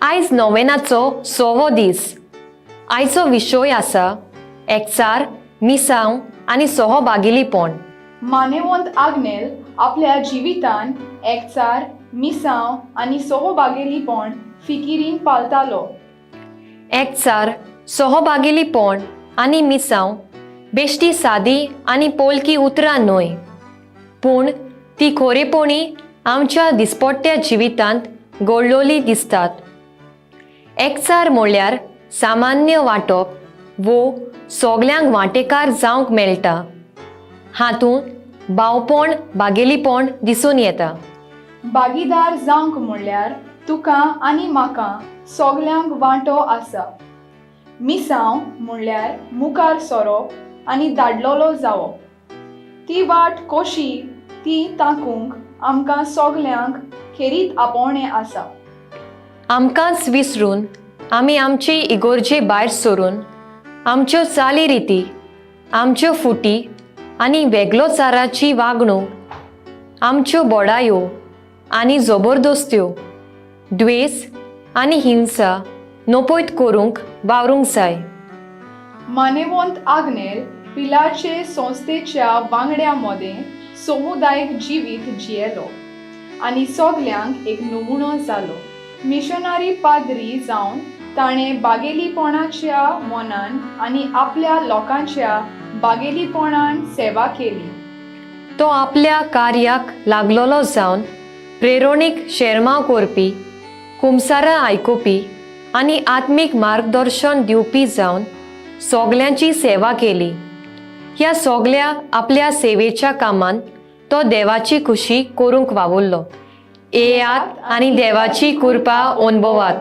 आयज नोवेनाचो सवो दीस. आयचो विशय आसा एकचार, मिसांव आनी सहभागिलीपण. मानेवंत आग्नेल आपल्या जिवितान एकचार, मिसांव आनी सहभागेलीपण फिकिरीन पालतालो. एकचार, सहभागिलीपण आनी मिसांव बेश्टी सादी आनी पोलकी उतरां न्हय, पूण ती खोरेपणी आमच्या दिसपट्ट्या जिवितांत गोडलोली दिसतात. एकचार म्हणल्यार सामान्य वांटप वो सगल्यांक वांटेकार जावंक मेळटा. हातूंत भावपण, बागेलीपण दिसून येता. भागीदार जावंक म्हणल्यार तुका आनी म्हाका सगल्यांक वांटो आसा. मिसांव म्हणल्यार मुखार सोरोप आनी धाडलोलो जावप. ती वाट कशी ती ताकूंक आमकां सगल्यांक खेरीत आपोवणें आसा. आमकांच विसरून आमी आमचे इगोर्जे भायर सरून आमच्यो चाली रिती, आमच्यो फुटी आनी वेगळोचाराची वागणूक, आमच्यो बोडायो आनी जबरदस्त्यो, द्वेस आनी हिंसा नपयत करूंक वावरूंक जाय. मानेवंत आग्नेल पिलाचे संस्थेच्या वांगड्या मदें समुदायीक जिवीत जियेलो आनी सगल्यांक एक नमुनो जालो. मिशनरी पाद्री जावन ताणें बागेलीपणाच्या मनान आनी आपल्या लोकांच्या बागेलीपणान सेवा केली. तो आपल्या कार्याक लागलोलो जावन प्रेरणीक शेरमांव करपी, कुमसारां आयकुपी आनी आत्मीक मार्गदर्शन दिवपी जावन सगल्यांची सेवा केली. ह्या सगल्या आपल्या सेवेच्या कामांत तो देवाची खुशी करूंक वावुरलो. येयात आनी देवाची कृपा अनुभवात.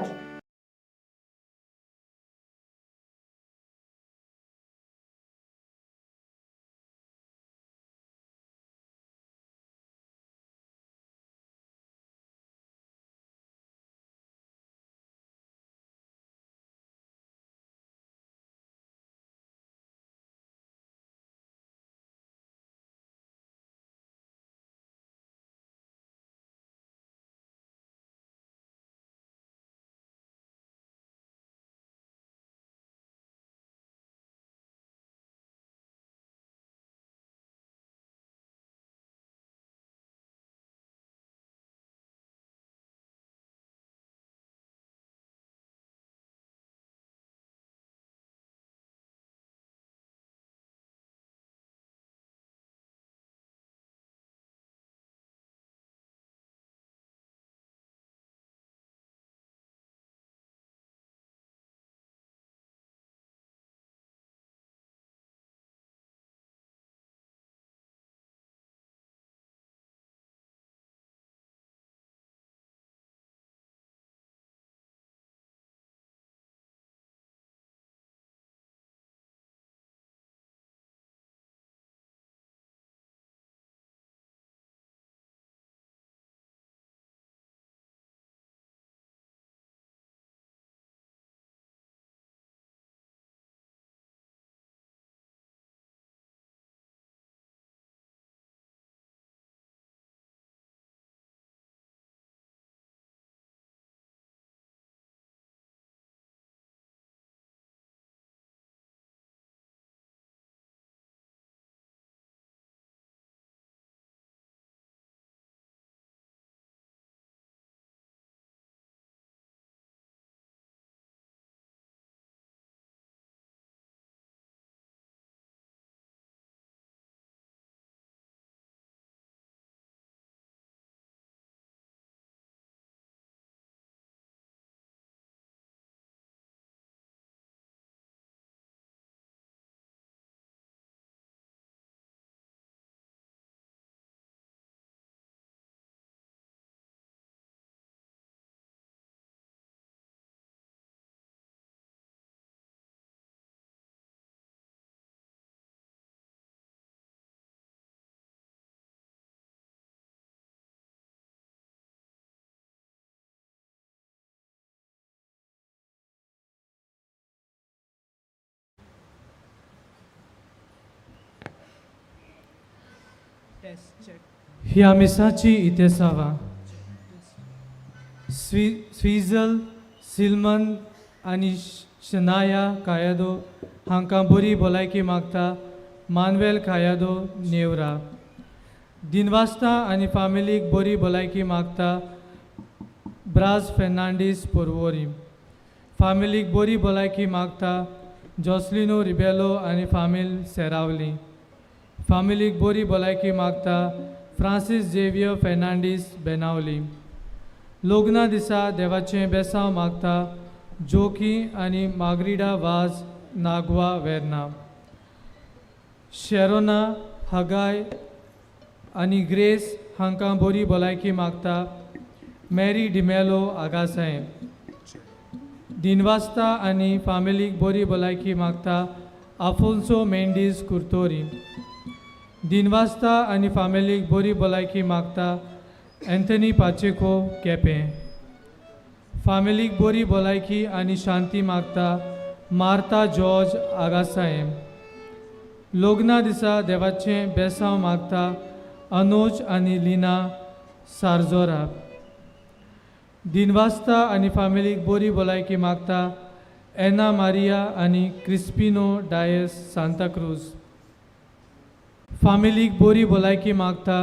ह्या मिसाची इतिहासावा स्विझल सिल्मन आनी शनाया कायादो हांकां बरी भलायकी मागता मानवेल कायादो नेवरा. दिनवास्ता आनी फामिलीक बरी भलायकी मागता ब्राज फेर्नांडीस पोरवोरी. फामिलीक बरी भलायकी मागता जोसलिनो रिबेलो आनी फामील सेरावली. फामिलीक बरी भलायकी मागता फ्रांसीस झेवियर फेर्नांडीस बेनावली. लग्ना दिसा देवाचें बेसांव मागता जोकी आनी मागरिडा वाज नागवा वेर्ना. शेरोना हगाय आनी ग्रेस हांकां बरी भलायकी मागता मॅरी डिमेलो आगासायें. दिनवास्ता आनी फामिलीक बरी भलायकी मागता आफोन्सो मेंडीस कुर्तोरी. दिनवास्ता आनी फामिलीक बरी भलायकी मागता एन्थनी पाचेको केपें. फामिलीक बरी भलायकी आनी शांती मागता मार्ता जॉर्ज आगासायें. लग्ना दिसा देवाचें बेसांव मागता अनोज आनी लिना सारजोरा. दिनवास्ता आनी फामिलीक बरी भलायकी मागता एना मारिया आनी क्रिस्पिनो डायस सांताक्रूज. फामिलीक बरी भलायकी मागता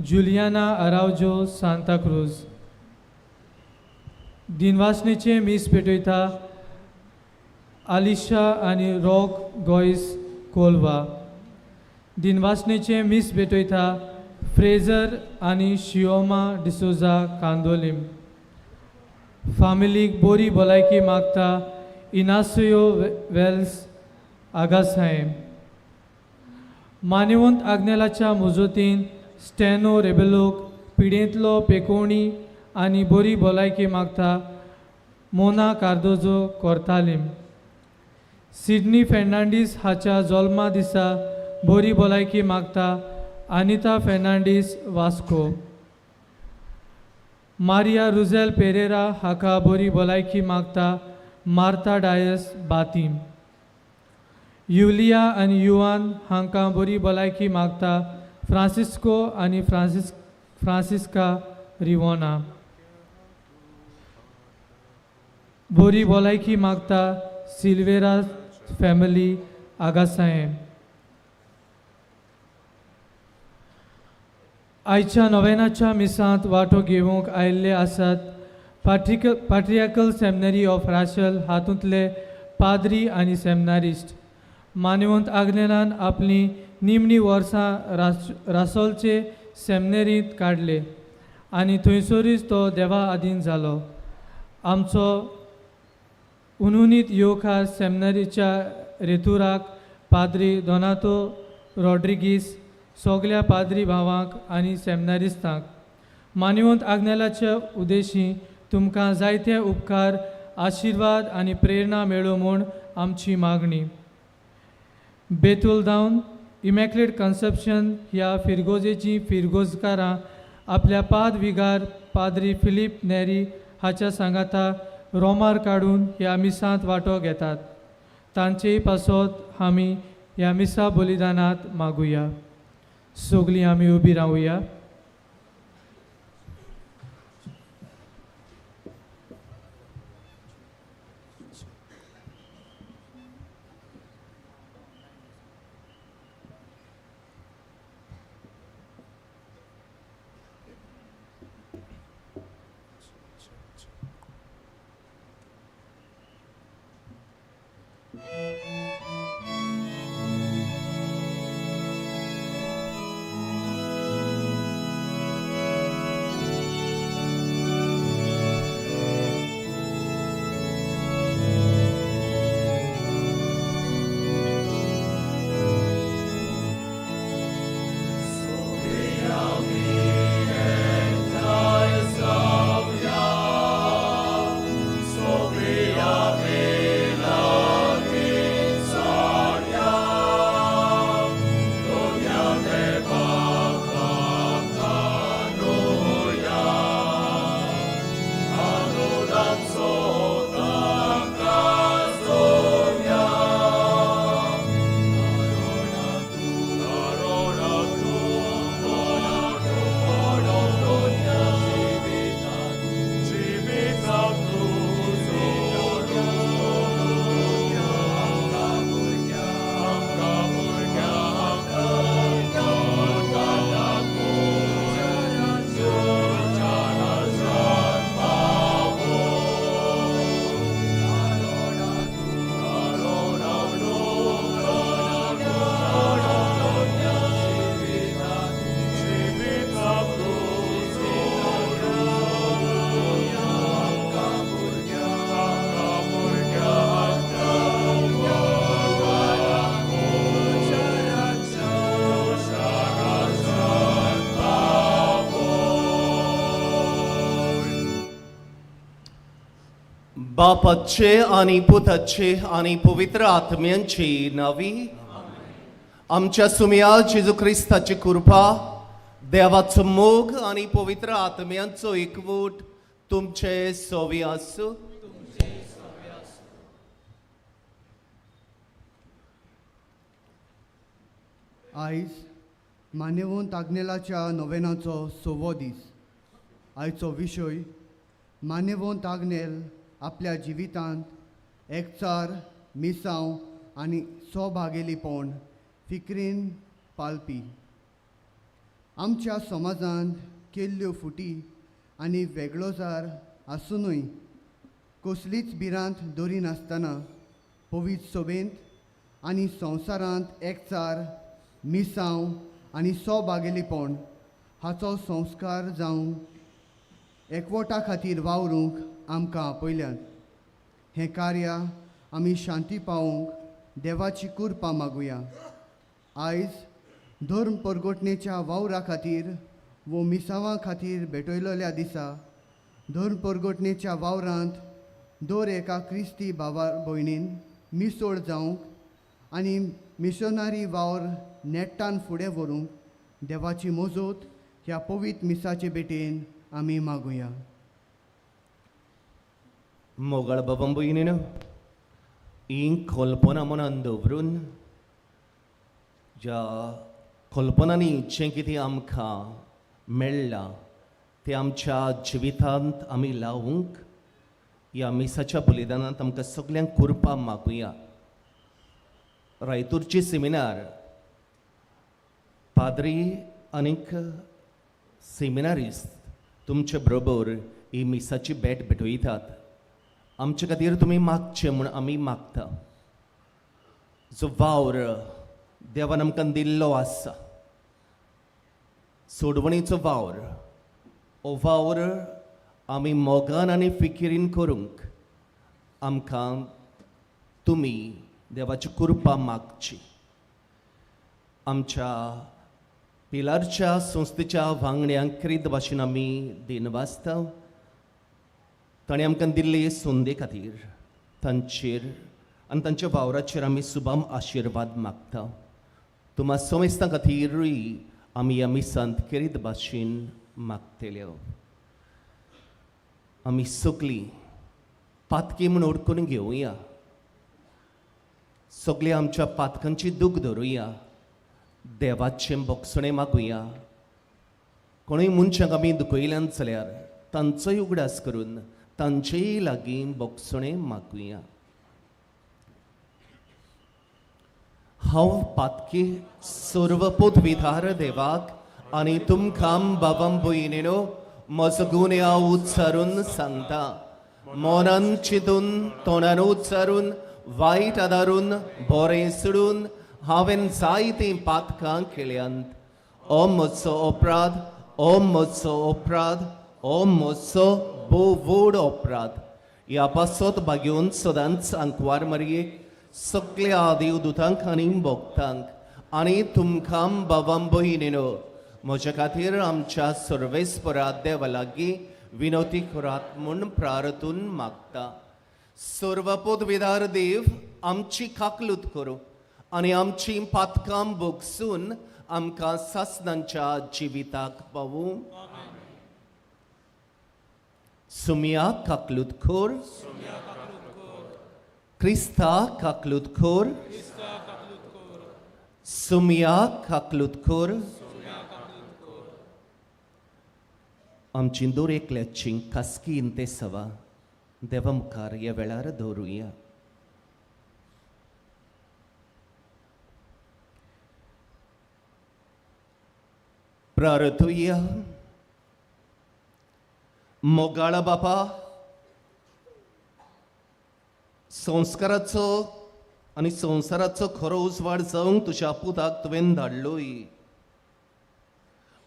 जुलियाना आरावजो सांताक्रूज. दिनवासनेचें मीस पेटयता आलिशा आनी रॉक गोयस कोलवा. दिनवासनेचें मीस भेटयता फ्रेजर आनी शियोमा डिसोजा कांदोलीम. फामिलीक बरी भलायकी मागता इनासयो वेल्स आगासायें. मानेवंत आग्नेलाच्या मुजोतीन स्टॅनो रेबेलोक पिडेंतलो पेकोवणी आनी बरी भलायकी मागता मोना कार्दोजो कोर्तालीम. सिडनी फेर्नांडीस हाच्या जल्मा दिसा बरी भलायकी मागता अनिता फेर्नांडीस वास्को. मारिया रुझेल पेरेरा हाका बरी भलायकी मागता मार्ता डायस बातीम. युलिया आनी युवान हांकां बरी भलायकी मागता फ्रांसिस्को आनी फ्रांसिस्का रिवोना. बरी भलायकी मागता सिल्वेरा फॅमिली आगासायें. आयच्या नोवेनाच्या मिसांत वांटो घेवंक आयिल्ले आसात पाट्रियाकल सेमिनरी ऑफ राशल हातूंतले पाद्री आनी सेमिनारिस्ट. मानवंत आग्नेलान आपलीं निमणी वर्सां रासोलचे सेमिनरींत काडले आनी थंयसरूच तो देवा आदीन जालो. आमचो उनुनीत येवकार सेमिनरीच्या रेतुराक पाद्री दोनातो रॉड्रिगीस, सगल्या पाद्री भावांक आनी सेमिनारिस्तांक मानवंत आग्नेलाच्या उदेशी तुमकां जायते उपकार, आशिर्वाद आनी प्रेरणा मेळूं म्हूण आमची मागणी. बेतूल दावन इमॅक्युलेट कन्सेप्शन ह्या फिरगोजेचीं फिरगोजकारां आपल्या पाद विगार पाद्री फिलीप नेरी हाच्या सांगाता रोमार काडून ह्या मिसांत वांटो घेतात. तांचेय पासत आमी ह्या मिसा बलिदानांत मागुया. सगलीं आमी उबी रावया. बापाचे आनी पुताचे आनी पवित्र आत्म्यांची नावी. आमच्या सुमया जेजू क्रिस्ताची कृपा, देवाचो मोग आनी पवित्र आत्म्यांचो एकवट तुमचे सोवी आसूं. आयज मान्यवंत आग्नेलाच्या नोवेनाचो सवो दीस. आयचो विशय मान्यवंत आग्नेल आपल्या जिवितांत एकचार, मिसांव आनी स्वभागेलीपण फिक्रीन पालपी. आमच्या समाजांत केल्ल्यो फुटी आनी वेगळोचार आसुनूय कसलीच भिरांत दरिनासतना पवित्र सभेंत आनी संवसारांत एकचार, मिसांव आनी स्वभागेलीपण हाचो संस्कार जावंक एकवटा खातीर वावरूंक आमकां आपयल्यात. हें कार्य आमी शांती पावोवंक देवाची कृपा मागुया. आयज धर्म परगटणेच्या वावरा खातीर वो मिसांवा खातीर भेटयलेल्या दिसा धर्म परगटणेच्या वावरांत दर एका क्रिस्ती भावा भयणीन मिसोळ जावंक आनी मिशनरी वावर नेट्टान फुडें व्हरूंक देवाची मजत ह्या पवित्र मिसाचे भेटेन आमी मागुया. मोगाळ बाबा भयणीनो, ही कल्पना मनान दवरून ज्या कल्पनांनी जें कितें आमकां मेळ्ळां तें आमच्या जिवितांत आमी लावूंक ह्या मिसाच्या बलिदानांत आमकां सगल्यांक कृपा मागुया. रायतूरची सेमिनार पाद्री आनीक सेमिनारिस्त तुमचे बरोबर ही मिसाची भेट भेटयतात. आमचे खातीर तुमी मागचें म्हूण आमी मागता. जो वावर देवान आमकां दिल्लो आसा, सोडवणीचो वावर, हो वावर आमी मोगान आनी फिकिरीन करूंक आमकां तुमी देवाची कृपा मागची. आमच्या पिलारच्या संस्थेच्या वांगड्यांक क्रीत भाशेन आमी दिनवासता. ताणें आमकां दिल्ली संदी खातीर तांचेर आनी तांच्या वावराचेर आमी सुबाम आशिर्वाद मागता. तुमा समेस्तां खातीरूय आमी ह्या मिसांत खेरीत भाशेन मागतल्यो. आमी सगलीं पातकी म्हूण ओडकून घेवया, सगळीं आमच्या पातकांची दूख धरुया, देवाचें भोगसणें मागुया. कोणूय मनशांक आमी दुखयल्यान जाल्यार तांचोय उगडास करून तांचेय लागीं भोगसणें मागुया. हांव पातकी सर्वपोत विधार देवाक आनी तुमकां बाबां भयणीनो म्हजो गुन्यांव उच्चारून सांगता. मनान चिंतून, तोंडान उच्चारून, वायट आदारून, बरें सोडून हांवें जायतीं पातकां केल्यांत. ओ म्हजो अपराध, ओ म्हजो अपराध, ओ म्हजो भोव व्हड अपराध. ह्या पासत भाग्योवन सदांच आंकवार मारयेक, सगल्या देवदूतांक आनी भक्तांक आनी तुमकां बाबां भयणीनो म्हज्या खातीर आमच्या सर्वेस्परा देवा लागीं विनोती करात म्हूण प्रार्थून मागता. सर्वपोदविदार देव आमची काकलूत करूं आनी आमची पातकां भोगसून आमकां सासणांच्या जिविताक पावूं. सुमिया काकलूत खोर, क्रिस्ता काकलूत खोर, सुमिया काकलूत खोर. आमची दोर एकल्याची खासगी इंतेसवा देवा मुखार ह्या वेळार दवरुया. प्रार्थुया. मोगाळा बापा, संस्काराचो आनी संवसाराचो खरो उजवाड जावंक तुज्या पुताक तुवें धाडलोय.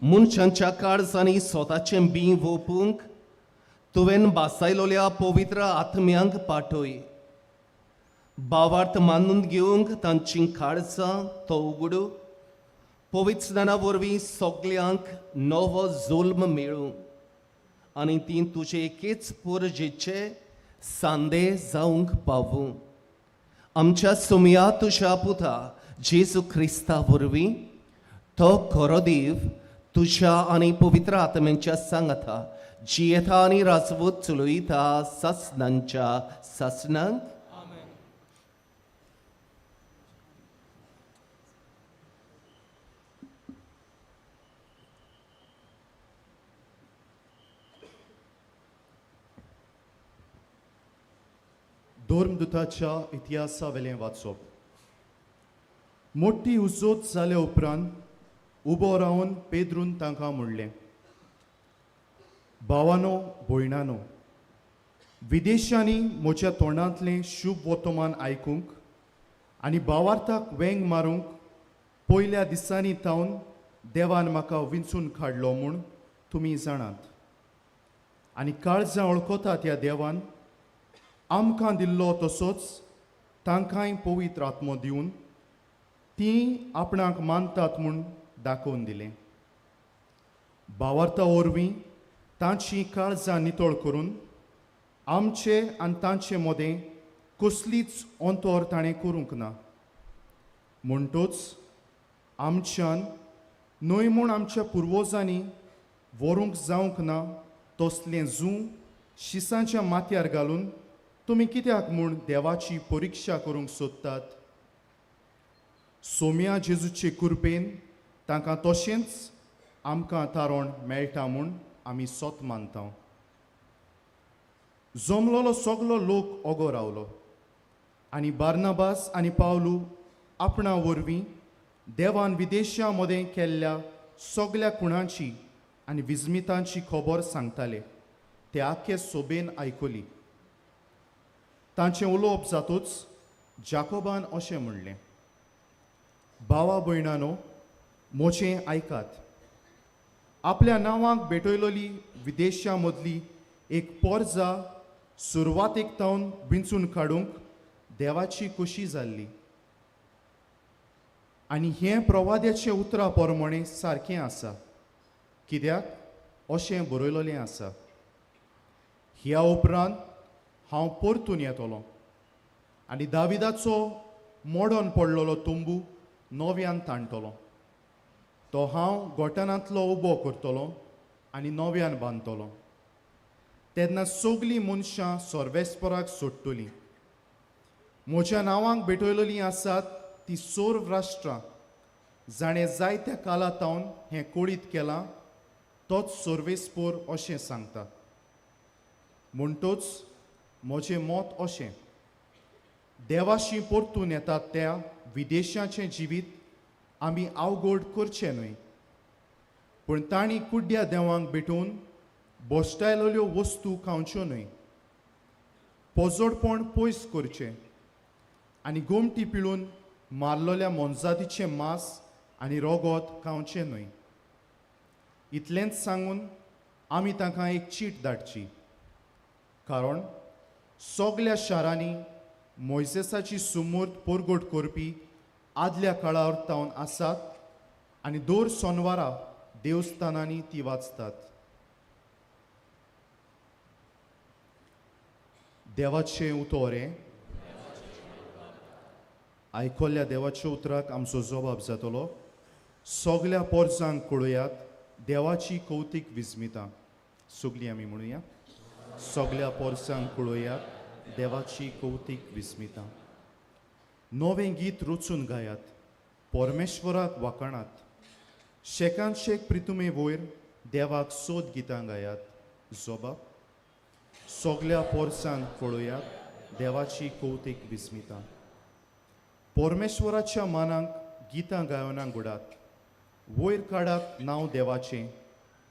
मनशांच्या काळजांनी स्वताचें बीं वोपूंक तुवें बासायलोल्या पवित्र आत्म्यांक पाठय. भावार्थ मानून घेवंक तांचीं काळजां तो उगडू. पवित्र स्नाना वरवीं सगल्यांक नवो जुल्म मेळूं आनी ती तुजे एकेच पुरजेचे सांदे जावंक पावूं. आमच्या सुमया तुज्या पुता जेजू क्रिस्ता वरवीं तो खरो देव तुज्या आनी पवित्र आत्म्यांच्या सांगाता जियेता आनी राजवत चलयता सासणांच्या सासणांक. धर्मदुताच्या इतिहासावेलें वाचप. मोठी उजोत जाले उपरांत उबो रावन पेद्रून तांकां म्हणलें, भावानो भयणानो, विदेशांनी म्हज्या तोंडांतलें शुभ वर्तमान आयकूंक आनी भावार्थाक वेंग मारूंक पयल्या दिसांनी तावन देवान म्हाका विंचून काडलो म्हूण तुमी जाणात आनी काळजां वळखतात ह्या देवान आमकां दिल्लो तसोच तांकांय पवित्र आत्मो दिवन तीं आपणाक मानतात म्हूण दाखोवन दिलें. भावार्था वरवीं तांचीं काळजां नितळ करून आमचे आनी तांचे मदें कसलीच अंतर ताणें करूंक ना. म्हणटूच आमच्यान न्हय म्हूण आमच्या पुर्वजांनी व्हरूंक जावंक ना तसलें जूं शिसांच्या माथ्यार घालून तुमी कित्याक म्हूण देवाची परिक्षा करूंक सोदतात? सोम्या जेजूचे कृपेन तांकां तशेंच आमकां तारण मेळटा म्हूण आमी सोत मानता. जमलोलो सगलो लोक ओगो रावलो आनी बार्नाबास आनी पावलू आपणा वरवीं देवान विदेशां मदें केल्ल्या सगल्या खुणांची आनी विस्मितांची खबर सांगताले. ते आख्खे सोबेन आयकली. तांचें उलोवप जातूच जाकोबान अशें म्हणलें, भावा भयणानो, म्हजें आयकात. आपल्या नांवाक भेटयलोली विदेशां मदली एक पोरजा सुरवातेक तावन विंचून काडूंक देवाची खोशी जाल्ली आनी हें प्रवाद्याचें उतरां प्रमाणें सारकें आसा, कित्याक अशें बरयलोलें आसा, ह्या उपरांत हांव परतून येतलो आनी दाविदाचो मोडोन पडलेलो तंबू नव्यान ताणटलो, तो हांव गोठणांतलो उबो करतलो आनी नव्यान बांदतलो. तेन्ना सगलीं मनशां सर्वेस्पराक सोडटलीं. म्हज्या नांवांक भेटयलोलीं आसात ती सर्व राष्ट्रां जाणें जायत्या काला तावन हें कोळीत केलां तोच सर्वेस्पोर अशें सांगता. म्हणटूच म्हजें मत अशें, देवाशी परतून येतात त्या विदेशाचें जिवीत आमी अवघड करचें न्हय, पूण तांणी कुड्ड्या देवांक भेटोवन बोश्टायलोल्यो वस्तू खावच्यो न्हय, पोजोडपण पयस करचें आनी गोमटी पिळून मारलोल्या मोनजातीचें मांस आनी रोगोत खावचें न्हय. इतलेंच सांगून आमी तांकां एक चीट धाडची, कारण सगल्या शारांनी मोयजेसाची सुमूर्त परगट करपी आदल्या काळार तावन आसात आनी दर सोनवारा देवस्थानांनी ती वाचतात. देवाचें उतर हें. आयकल्ल्या देवाच्या उतराक आमचो जबाब जातलो. सगल्या पोरजांक कळयात देवाची कौतीक विस्मितां. सगलीं आमी म्हणुया, सगल्या पोरसांक कळयात देवाची कौतीक विस्मितां. नवें गीत रचून गायात, परमेश्वराक वाखाणात, शेकान शेक प्रितुमे वयर देवाक सोद गितां गायात. जोबाब सगल्या पोरसांक कळयात देवाची कौतीक विस्मितां. परमेश्वराच्या मानाक गितां गायनां घडात, वयर काडात नांव देवाचें,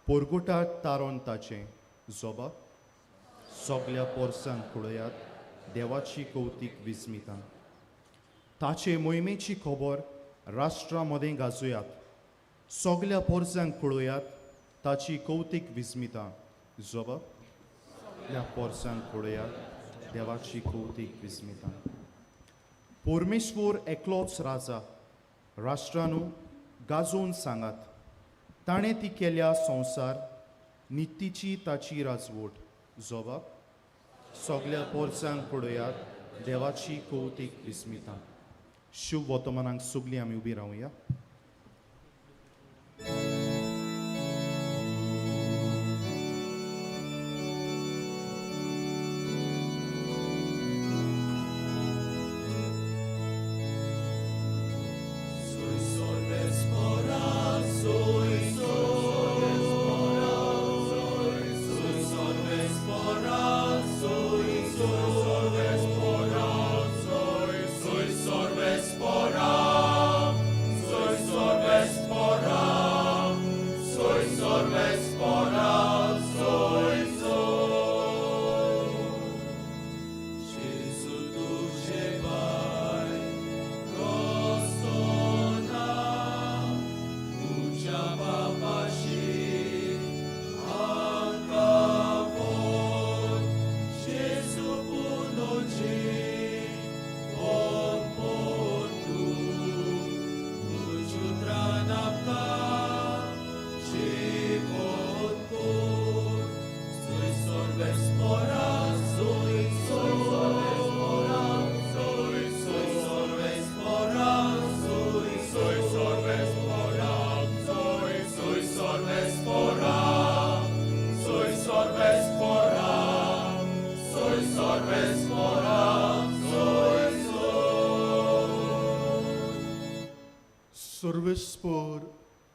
पोरगुटात तारोन ताचें. जोबाब सगल्या पोरसांक कळयात देवाची कौतीक विस्मितां. ताचे मोहिमेची खबर राष्ट्रा मदें गाजोयात, सगल्या पोरसांक कळयात ताची कौतीक विस्मितां. जोबाब सगल्या पोरसांक कळयात देवाची कौतीक विस्मितां. परमेश्वर एकलोच राजा, राष्ट्रानू गाजोवन सांगात, ताणें ती केल्या संवसार नितीची ताची राजवट. जोबाब सगल्या पोरसांक पळयात देवाची कवतीक विस्मिता. शुभ वर्तमानाक सगळीं आमी उबी रावया. सर्वेस्पर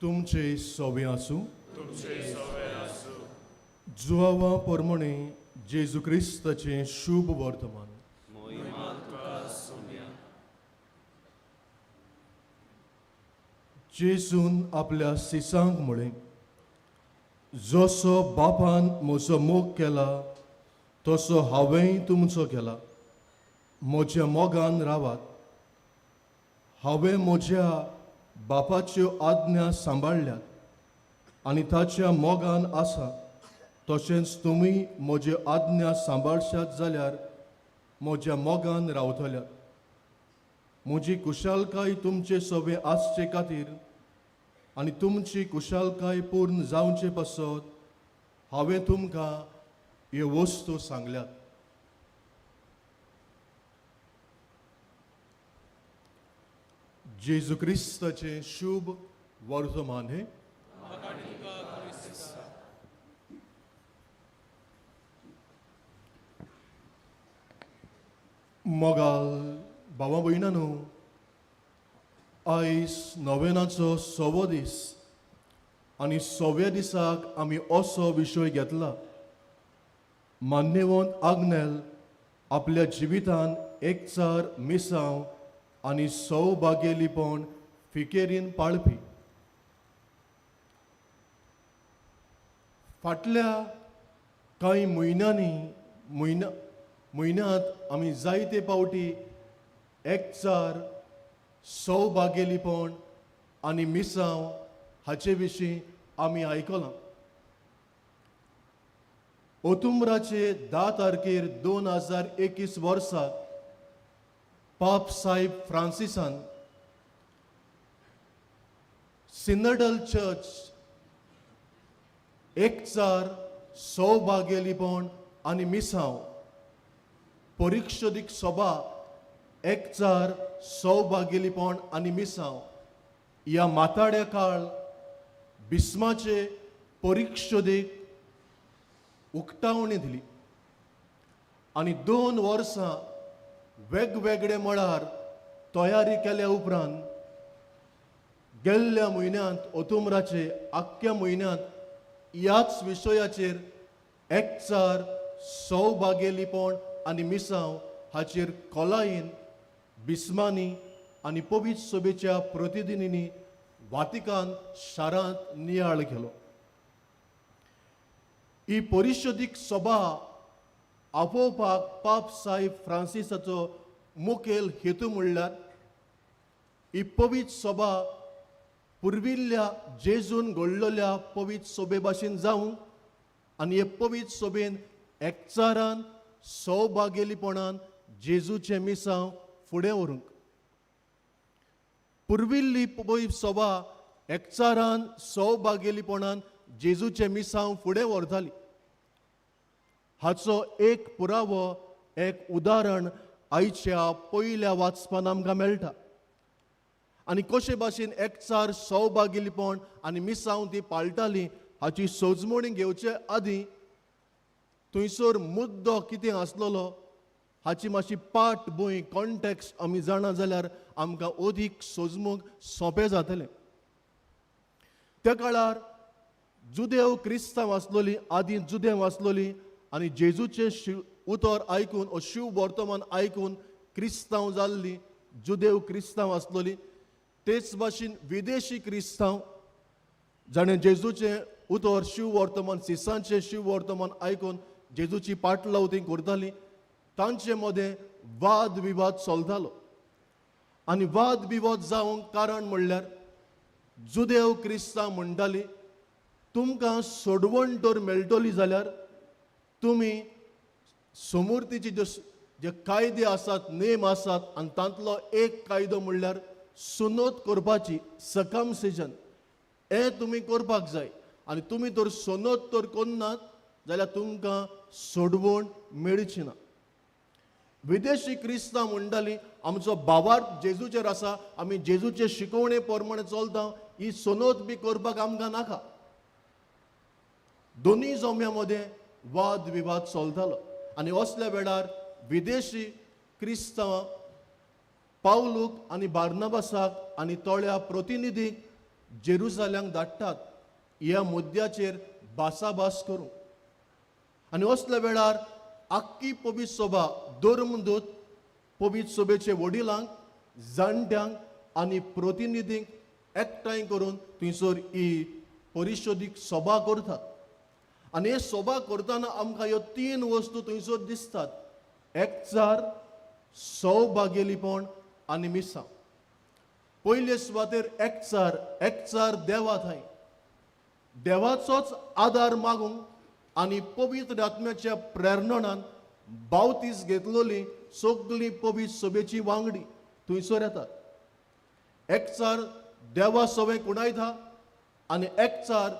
तुमचे सोबे आसूं. जुआवा परमणे जेजू क्रिस्ताचें शुभ वर्तमान. जेजून आपल्या सिसांक म्हळें, जसो बापान म्हजो मोग केला तसो हांवेंय तुमचो केला. म्हज्या मोगान रावात. हांवें म्हज्या बापाच्यो आज्ञा सांबाळ्ळ्यात आनी ताच्या मोगान आसा. तशेंच तुमी म्हज्यो आज्ञा सांबाळशात जाल्यार म्हज्या मोगान रावतल्यात. म्हजी कुशालकाय तुमचे सवे आसचे खातीर आनी तुमची कुशालकाय पूर्ण जावचे पासत हांवें तुमकां ह्यो वस्तू सांगल्यात. जेजू क्रिस्ताचें शुभ वर्तमान हें. मोगाल भावा भयणांनो, आयज नोवेनाचो सवो दीस आनी सव्या दिसाक आमी असो विशय घेतला, मान्यवंत आग्नेल आपल्या जिवितान एकचार मिसांव आनी सौभागेलीपण फिकेरीन पाळपी. फाटल्या कांय म्हयन्यांनी म्हयन्यांत आमी जायते पावटी एकचार, सौभागेलीपण आनी मिसांव हाचे विशीं आमी आयकलां. ओतुम्बराचे 10 तारखेर 2021 वर्सा पाप साहेब फ्रांसिसान सिनडल चर्च एकचार, सौभागेलीपण आनी मिसांव परिक्षदीक सभा एकचार, सौभागेलीपण आनी मिसांव ह्या माताड्या काळ बिस्माचे परिक्षदेक उक्तावणी दिली आनी 2 वर्सां वेगवेगळे मळार तयारी केल्या उपरांत गेल्ल्या म्हयन्यांत ओतुम्बराचे आख्ख्या म्हयन्यांत ह्याच विशयाचेर एकचार, सौभागेलीपण आनी मिसांव हाचेर खोलायेन बिस्मांनी आनी पवित्र सभेच्या प्रतिनिधींनी वातिकान शारांत नियाळ केलो. ही परिशदीक सभा आपोवपाक पाप साहेब फ्रांसिसाचो मुखेल हेतू म्हणल्यार ही पवित्र सभा पुर्विल्ल्या जेजून घडलेल्या पवित्र सभे भाशेन जावंक आनी हे पवित्र सभेन एकचारान सौभागेलीपणान जेजूचें मिसांव फुडें व्हरूंक. पुर्विल्ली पवित्र सभा एकचारान सौभागेलीपणान जेजूचें मिसांव फुडें व्हरताली. हाचो एक पुरावो, एक उदाहरण आयच्या पयल्या वाचपान आमकां मेळटा. आनी कशे भाशेन एकचार, सौभागिलीपण आनी मिसांव ती पाळटाली हाची सोजमणी घेवचे आदीं थंयसर मुद्दो कितें आसलेलो हाची मातशी पाठभूंय, कॉन्टेक्स्ट आमी जाणा जाल्यार आमकां अदीक सोजमूंक सोंपें जातलें. त्या काळार जुदेव क्रिस्तांव आसलोली, आदीं जुदेव आसलोली आनी जेजूचें शिव उतर आयकून ओ शिव वर्तमान आयकून क्रिस्तांव जाल्ली जुदेव क्रिस्तांव आसलोली. तेच भाशेन विदेशी क्रिस्तांव जाणें जेजूचें उतर शिव वर्तमान, सिसांचें शिव वर्तमान आयकून जेजूची पाटलाव ती करताली, तांचे मदें वाद विवाद चलतालो. आनी वाद विवाद जावंक कारण म्हणल्यार जुदेव क्रिस्तांव म्हणटाली, तुमकां सोडवण तर मेळटली जाल्यार तुमी समूर्तीचे जे कायदे आसात, नेम आसात, आनी तांतलो एक कायदो म्हणल्यार सुनोत करपाची, सर्कमसिजन, हें तुमी करपाक जाय. आनी तुमी तर सोनोत तर करनात जाल्यार तुमकां सोडवण मेळची ना. विदेशी क्रिस्तांव म्हणटाली, आमचो भावार्थ जेजूचेर आसा, आमी जेजूचे शिकवणे प्रमाणे चलता, ही सोनोत बी करपाक आमकां नाका. दोनूय जम्या मदें वाद विवाद चलतालो. आनी असल्या वेळार विदेशी क्रिस्तांव पावलूक आनी बार्नाबासाक आनी थोड्या प्रतिनिधीक जेरुजाल्यांक धाडटात ह्या मुद्द्याचेर भासाभास करूंक. आनी असल्या वेळार आख्खी पवित्र सभा, धर्मदूत पवित्र सभेचे वडिलांक, जाणट्यांक आनी प्रतिनिधींक एकठांय करून थंयसर ही परिशोदीक सभा करतात. आनी हे सभा करतना आमकां ह्यो तीन वस्तू थंयसर दिसतात, एकचार, सौभागेलीपण आनी मिसांव. पयले सुवातेर एकचार, एकचार देवा थंय देवाचोच आदार मागूंक आनी पवित्र आत्म्याच्या प्रेरणान बावतीस घेतलोली सगळीं पवित्र सभेची वांगडी थंयसर येतात. एकचार देवा सवें कुणायता आनी एकचार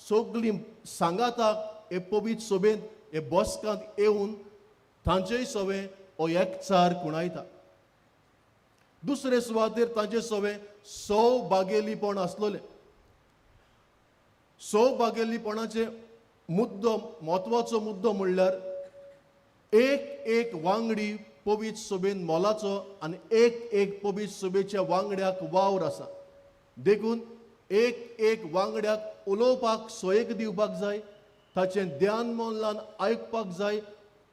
सगळीं सांगाताक हे पवित्र सभेंत हे बसकांत येवन तांचेय सवें हो एकचार कुणायता. दुसरे सुवातेर तांचे सवें सौभागेलीपण आसलोलें. सौभागेलीपणाचे मुद्दो, म्हत्वाचो मुद्दो म्हणल्यार एक एक वांगडी पवित्र सभेन मोलाचो आनी एक एक पवित्र सभेच्या वांगड्याक वावर आसा. देखून एक एक वांगड्याक उलोवपाक सोयेक दिवपाक जाय, ताचें ध्यान मन आयकपाक जाय,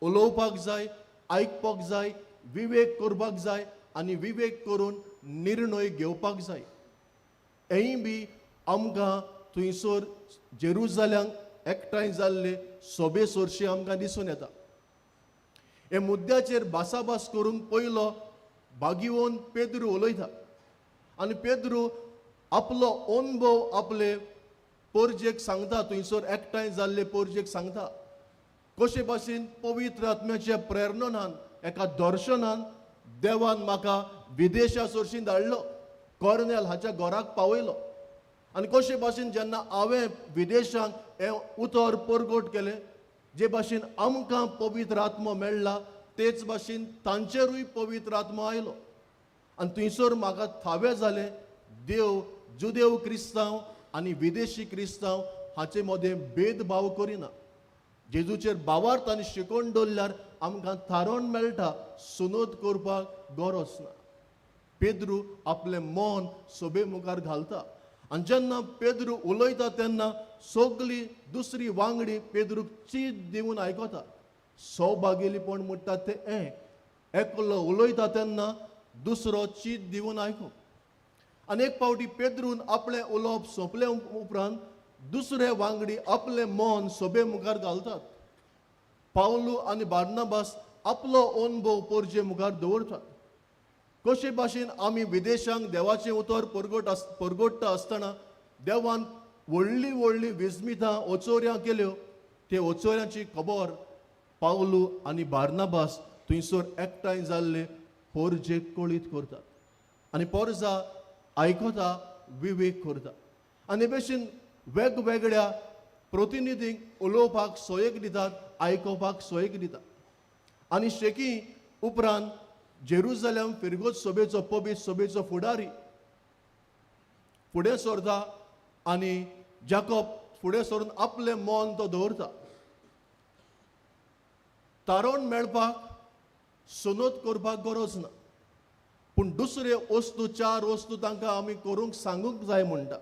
उलोवपाक जाय, आयकपाक जाय, विवेक करपाक जाय आनी विवेक करून निर्णय घेवपाक जाय. हेंय बी आमकां थंयसर जेरुजाल्यांक एकठांय जाल्ले सोबे सोरशी आमकां दिसून येता. हे मुद्द्याचेर भासाभास करूंक पयलो भागिवोन पेद्रू उलयता आनी पेद्रू आपलो अणभव आपले पोरजेक सांगता, थंयसर एकठांय जाल्ले पोरजेक सांगता कशे भाशेन पवित्र आत्म्याच्या प्रेरणान एका दर्शनान देवान म्हाका विदेशा सोरशीं धाडलो, कॉर्नेल हाच्या घराक पावयलो आनी कशे भाशेन जेन्ना हांवें विदेशांक हें उतर परगट केलें, जे भाशेन आमकां पवित्र आत्मो मेळ्ळा तेच भाशेन तांचेरूय पवित्र आत्मो आयलो आनी थंयसर म्हाका थावें जालें देव जुदेव क्रिस्तांव आनी विदेशी क्रिस्तांव हाचे मदें भेदभाव करिना. जेजूचेर भावार्थ आनी शिकोवन दवरल्यार आमकां थारोवन मेळटा, सुनोद करपाक गरज ना. पेद्रू आपलें मन सोबे मुखार घालता आनी जेन्ना पेद्रू उलयता तेन्ना सगळी दुसरी वांगडी पेद्रूक चीत दिवन आयकता. सौभागेलीपण म्हणटा तें हें, एकलो उलयता तेन्ना दुसरो चीत दिवन आयकूंक. आनी एक फावटी पेद्रून आपलें उलोवप सोंपले उपरांत दुसरे वांगडी आपलें मन सोबे मुखार घालतात. पावलू आनी बार्नाबास आपलो अणभव पोरजे मुखार दवरतात. कशे भाशेन आमी विदेशांक देवाचें उतर परगट्टा आसतना देवान व्हडलीं व्हडलीं विस्मितां ओचोऱ्यां केल्यो, ते ओचोऱ्यांची खबर पावलू आनी बार्नाबास थंयसर एकठांय जाल्ले पोरजेक कळीत करतात आनी पोरजा आयकता, विवेक करता आनी हे भशेन वेगवेगळ्या प्रतिनिधींक उलोवपाक सोयेक दितात आयकोपाक सोयीक दिता. आनी शेकी उपरांत जेरुजलेम फिरगोज सभेचो पवित्र सभेचो फुडारी फुडें सरता आनी जाकोब फुडें सरून आपलें मन तो दवरता. तारोण मेळपाक सुनोत करपाक गरज ना, पूण दुसरे वस्तू चार वस्तू तांकां आमी करूंक सांगूंक जाय म्हणटा.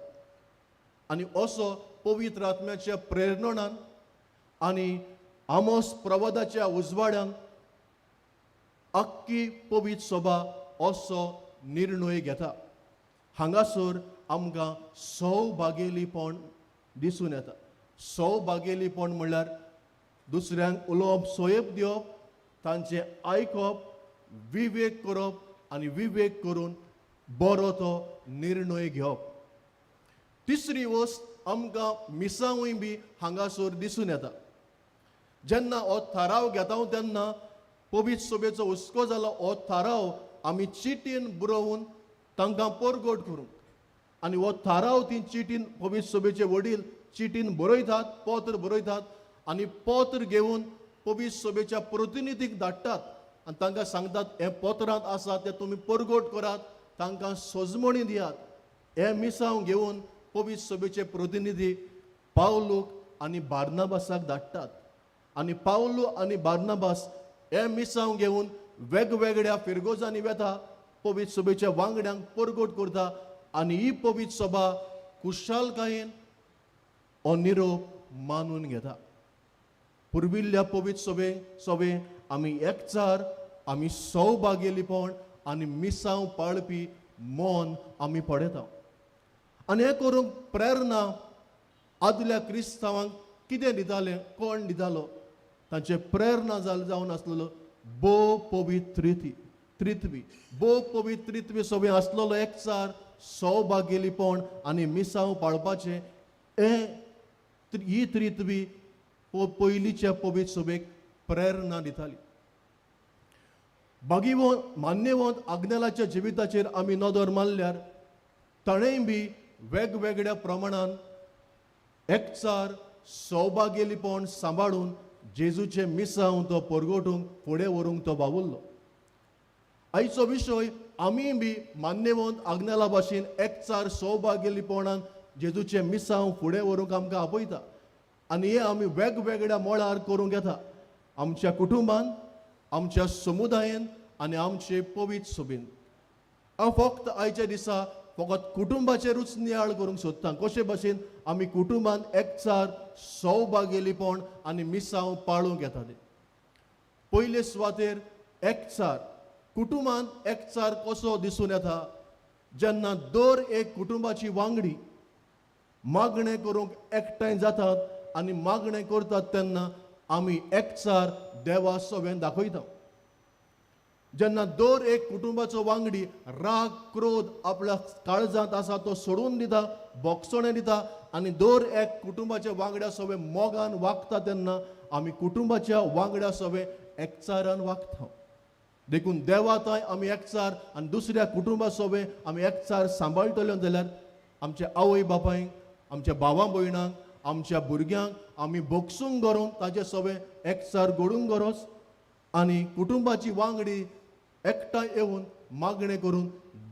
आनी असो पवित्र आत्म्याच्या प्रेरणान आनी आमोस प्रवादाच्या उजवाड्यान अक्की पवित्र सभा असो निर्णय घेता. हांगासर आमकां सौभागेलीपण दिसून येता. सौभागेलीपण म्हणल्यार दुसऱ्यांक उलोवप सोयप दिवप, तांचें आयकप, विवेक करप आनी विवेक करून बरो तो निर्णय घेवप. तिसरी वस्त आमकां मिसांवूय बी हांगासर दिसून येता. जेन्ना हो थाराव घेता तेन्ना पवित्र सभेचो हुस्को जालो हो थाराव आमी चिटीन बरोवन तांकां परगट करूंक, आनी हो थाराव ती चिटीन पवित्र सभेचे वडील चिटीन बरयतात, पत्र बरयतात आनी पत्र घेवन पवित्र सभेच्या प्रतिनिधीक धाडटात आनी तांकां सांगतात हें पत्रांत आसा तें तुमी परगट करात, तांकां सजमणी दियात. हें मिसांव घेवन पवित्र सभेचे प्रतिनिधी पावलूक आनी बार्नाबासाक धाडटात आनी पावलू आनी बार्नाबास हे मिसांव घेवन वेगवेगळ्या फिरगोजांनी वेता, पवित्र सभेच्या वांगड्यांक परगट करता आनी ही पवित्र सभा कुशालकायेन हो निरोप मानून घेता. पुर्विल्ल्या पवित्र सभे आमी एकचार, आमी सौभागेलीपण आनी मिसांव पाळपी मन आमी पळयता. आनी हें करूंक प्रेरणा आदल्या क्रिस्तांवांक कितें दितालें, कोण दितालो, तांचे प्रेरणा जावन आसलेलो भोव पवित्र त्रित्वी. भोव पवित्र त्रित्वी सगळें आसलेलो एकचार, सौभागेलीपण आनी मिसांव पाळपाचें हें ही त्रित्वी पयलींच्या पवित्र सभेक प्रेरणा दिताली. बागीवंत मान्यवंत आग्नेलाच्या जिविताचेर आमी नदर मारल्यार ताणेंय बी वेगवेगळ्या प्रमाणान एकचार, सौभागेलीपण सांबाळून जेजूचें मिसांव तो परगटूंक फुडें व्हरूंक तो वावुरलो. आयचो विशय आमी बी मान्यवंत आग्नेला भाशेन एकचार, सौभागेलीपणान जेजूचें मिसांव फुडें व्हरूंक आमकां आपयता आनी हें आमी वेगवेगळ्या मळार करूंक येता, आमच्या कुटुंबान, आमच्या समुदायेन आनी आमचे पवित्र सभेन. हांव फक्त आयच्या दिसा फकत कुटुंबाचेरूच नियाळ करूंक सोदता, कशे भाशेन आमी कुटुंबान एकचार, सौभागेलीपण आनी मिसांव पाळूंक येता ते. पयले सुवातेर एकचार. कुटुंबांत एकचार कसो दिसून येता? जेन्ना दर एक कुटुंबाची वांगडी मागणें करूंक एकठांय जातात आनी मागणें करतात तेन्ना आमी एकचार देवा सवें दाखयता. जेन्ना दर एक कुटुंबाचो वांगडी राग, क्रोध आपल्या काळजांत आसा तो सोडून दिता, बोगसणें दिता आनी दर एक कुटुंबाच्या वांगड्या सवें मोगान वागता तेन्ना आमी कुटुंबाच्या वांगड्या सवें एकचारान वागता. देखून देवा थंय आमी एकचार आनी दुसऱ्या कुटुंबा सवें आमी एकचार सांबाळटले जाल्यार आमच्या आवय बापायक, आमच्या भावा भयणांक, आमच्या भुरग्यांक आमी बोगसूंक गरोवन ताचे सवें एकचार घडूंक गरज आनी कुटुंबाची वांगडी एकठांय येवन मागणें करून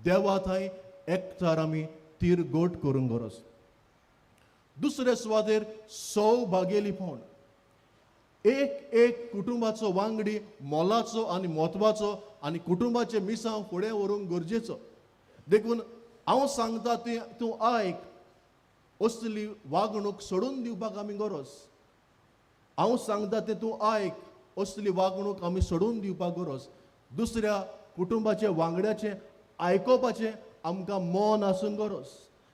देवा थंय एकचार आमी तीर गोट करूंक गरज. दुसरे सुवातेर सौभागेलीपण. एक एक कुटुंबाचो वांगडी मोलाचो आनी म्हत्वाचो आनी कुटुंबाचे मिसांव फुडें व्हरूंक गरजेचो. देखून हांव सांगता ती तूं आयक, असली वागणूक सोडून दिवपाक आमी गरज. हांव सांगता तें तूं आयक, असली वागणूक आमी सोडून दिवपाक गरज. दुसऱ्या कुटुंबाचे वांगड्याचें आयकोपाचें आमकां मन आसूंक गरज,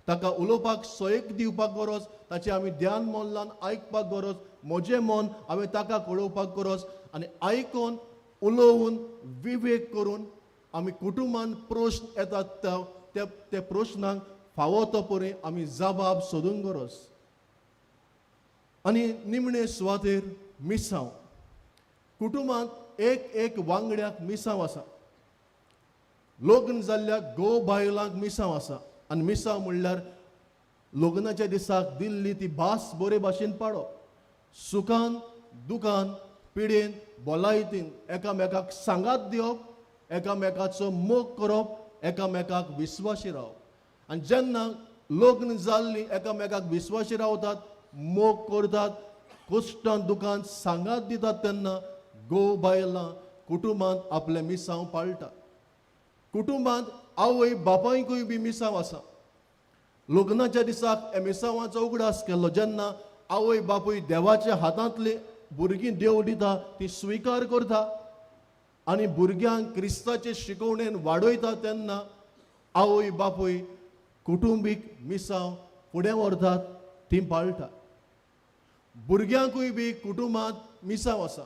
ताका उलोवपाक सोयीक दिवपाक गरज, ताचें आमी ध्यान मन लावन आयकपाक गरज, म्हजें मन हांवें ताका कळोवपाक गरज आनी आयकून उलोवन विवेक करून आमी कुटुंबान प्रश्न येतात त्या प्रश्नांक फावो तो परी आमी जबाब सोदूंक गरज. आनी निमणे सुवातेर मिसांव. कुटुंबांत एक एक वांगड्याक मिसांव आसा. लग्न जाल्ल्या घोव बायलांक मिसांव आसा आनी मिसांव म्हणल्यार लग्नाच्या दिसाक दिल्ली ती भास बरे भाशेन पाडप, सुखान दुकान पिडेन भलायतीन एकामेकाक सांगात दिवप, एकामेकाचो मोग करप, एकामेकाक विस्वाशी रावप. आनी जेन्ना लग्न जाल्लीं एकामेकाक विस्वाशी रावतात, मोग करतात, कश्टान दुकान सांगात दितात, तेन्ना घोव बायलां कुटुंबांत आपलें मिसांव पाळटा. कुटुंबांत आवय बापायकूय बी मिसांव आसा. लग्नाच्या दिसाक मिसांवाचो उगडास केल्लो, जेन्ना आवय बापूय देवाच्या हातांतली भुरगीं देव दिता ती स्विकार करता आनी भुरग्यांक क्रिस्ताचे शिकवणेन वाडयता, तेन्ना आवय बापूय कुटुंबीक मिसांव फुडें व्हरतात, ती पाळटा. भुरग्यांकूय बी कुटुंबांत मिसांव आसा.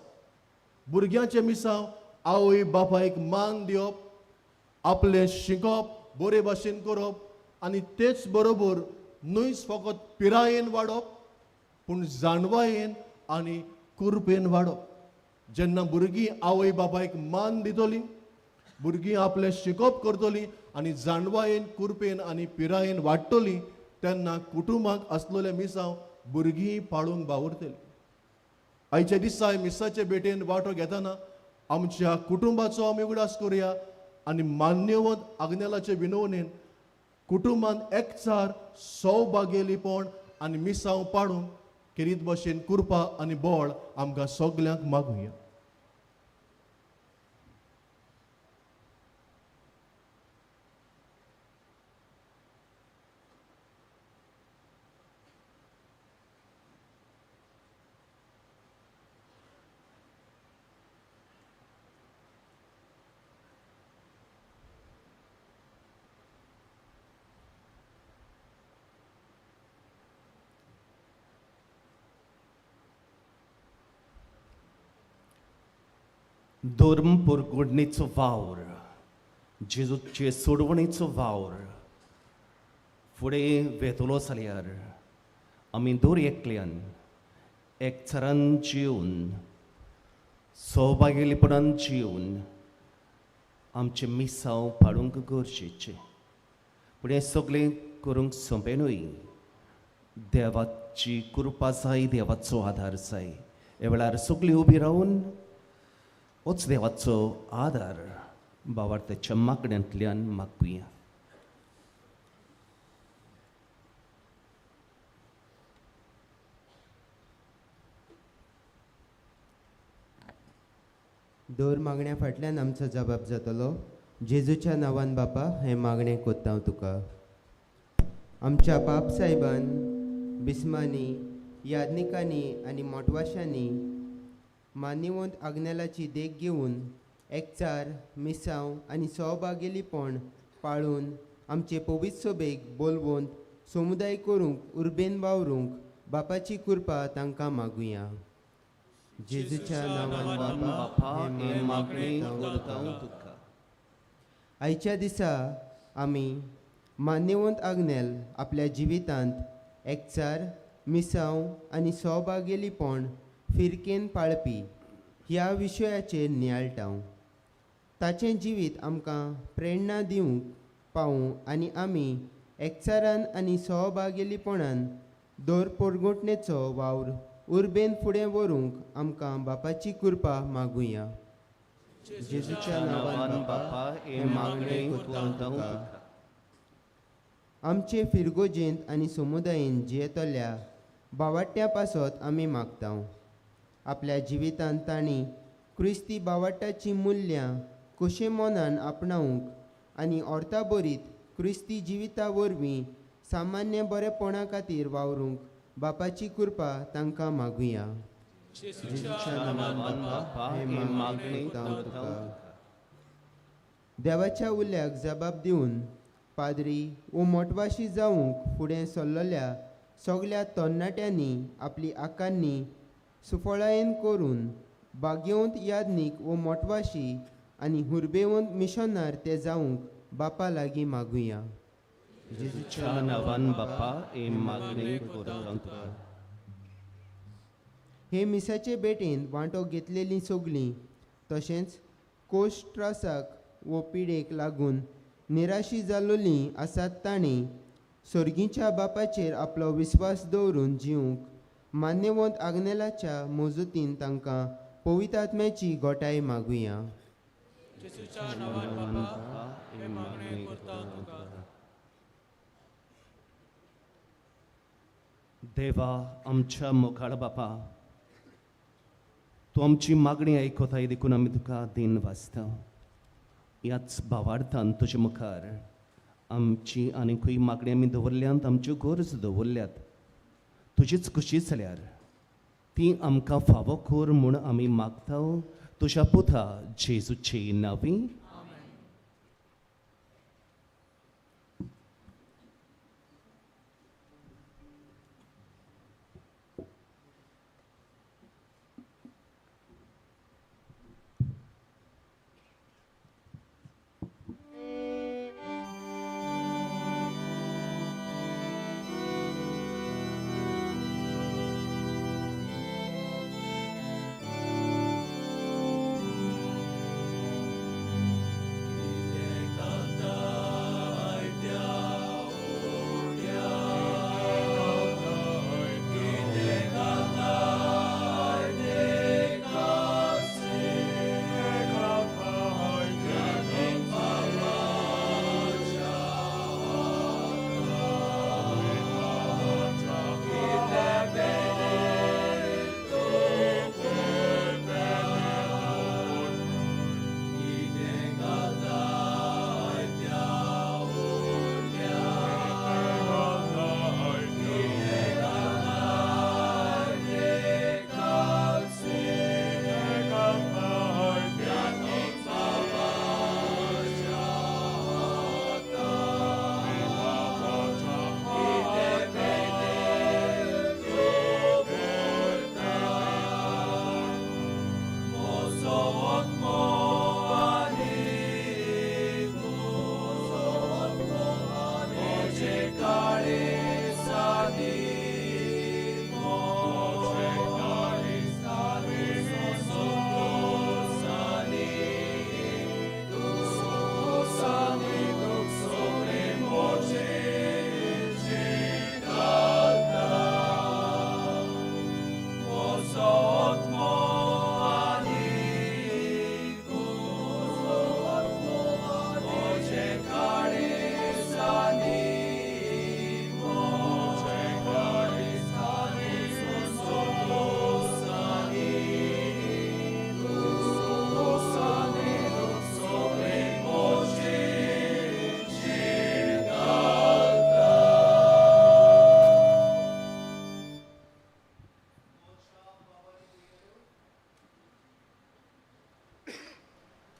भुरग्यांचें मिसांव आवय बापायक मान दिवप, आपलें शिकप बरे भाशेन करप आनी तेच बरोबर न्हयच फकत पिरायेन वाडप पूण जाणवायेन आनी कुरपेन वाडप. जेन्ना भुरगीं आवय बापायक मान दितलीं, भुरगीं आपलें शिकप करतलीं आनी जाणवायेन कुरपेन आनी पिरायेन वाडटलीं, तेन्ना कुटुंबाक आसलेलें मिसांव भुरगीं पाळूंक बावरतलीं. आयच्या दिसा मिसाचे भेटेन वांटो घेतना आमच्या कुटुंबाचो आमी उगडास करुया आनी मान्यवंत आग्नेलाचे विनवणेन कुटुंबान एकचार सौभागेलीपण आनी मिसांव पाडूंक खेरीत भशेन कुरपा आनी बळ आमकां सगल्यांक मागुया. धर्म पुरगुडणेचो वावर, जेजूचे सोडवणेचो वावर फुडें वेतलो जाल्यार आमी दर एकल्यान एकचारान जिवन, सौभागेलीपणान जिवन आमचें मिसांव पाळूंक गरजेचें. पूण हें सगळें करूंक सोंपें न्हय. देवाची कृपा जाय, देवाचो आदार जाय. ह्या वेळार सगळीं उबी रावन होच देवाचो आदार बावार्थाच्या मागण्यांतल्यान मागुया. दर मागण्या फाटल्यान आमचो जबाब जातलो. जेजूच्या नांवान बापा हें मागणें कोत्ता हांव तुका. आमच्या बाप सायबान बिस्मांनी, याज्ञिकांनी आनी मोटवाशांनी मान्यवंत आग्नेलाची देख घेवन एकचार, मिसांव आनी सौभागेलीपण पाळून आमचे पवित्र सभेक बोलवंत समुदाय करूंक उर्बेन वावरूंक बापाची कृपा तांकां मागुया. जेजूच्या नांवान बापा हें मागणें कोत्ता हांव तुका. आयच्या दिसा आमी मान्यवंत आग्नेल आपल्या जिवितांत एकचार, मिसांव आनी सौभागेलीपण फिरकेन पाळपी ह्या विशयाचेर नियाळटा. ताचें जिवीत आमकां प्रेरणा दिवंक पावूं आनी आमी एकचारान आनी सहभागेलीपणान दर पोरगोटणेचो वावर उर्बेन फुडें व्हरूंक आमकां बापाची कृपा मागुया. जेजूच्या नांवान बापा हें मागणें कोत्ता तुका. आमचे फिरगोजेंत आनी समुदायेन जियेतल्या बावाट्या पासत आमी मागता. आपल्या जिवितांत तांणी क्रिस्ती बावाट्याचीं मुल्यां कशें मनान आपणावंक आनी अर्था बरीत क्रिस्ती जिविता वरवीं सामान्य बरेपणा खातीर वावरूंक बापाची कृपा तांकां मागुया. जेजूच्या नांवान बापा हें मागणें कोत्ता तुका. देवाच्या उल्याक जबाब दिवन पाद्री वो मोटवाशी जावंक फुडें सरलेल्या सगल्या तरणाट्यांनी आपली आकान्नी सुफळायेन करून बागेवंत याज्ञीक वो मोटवाशी आनी हुर्बेवंत मिशनार ते जावंक बापा लागीं मागुया. जेजूच्या नांवान बापा हें मागणें कोत्ता तुका. हे मिसाचे भेटेंत वांटो घेतलेलीं सगलीं तशेंच कोश त्रासाक वो पिडेक लागून निराशी जालोलीं आसात तांणी सर्गीच्या बापाचेर आपलो विस्वास दवरून जिवंक मान्यवंत आग्नेलाच्या मजुतीन तांकां पवित्र आत्म्याची गोटाय मागुया. जेजूच्या नांवान बापा हें मागणें करता तुका. देवा आमच्या मोगाळ बापा, तूं आमची मागणी आयकताय देखून आमी तुका दीन वाचता. ह्याच भावार्थान तुजे मुखार आमची आनीकूय मागणी आमी दवरल्यात, आमच्यो गरज दवरल्यात. तुजीच खुशी जाल्यार ती आमकां फावो कर म्हूण आमी मागता तुज्या पुता जेजूचे नांवी.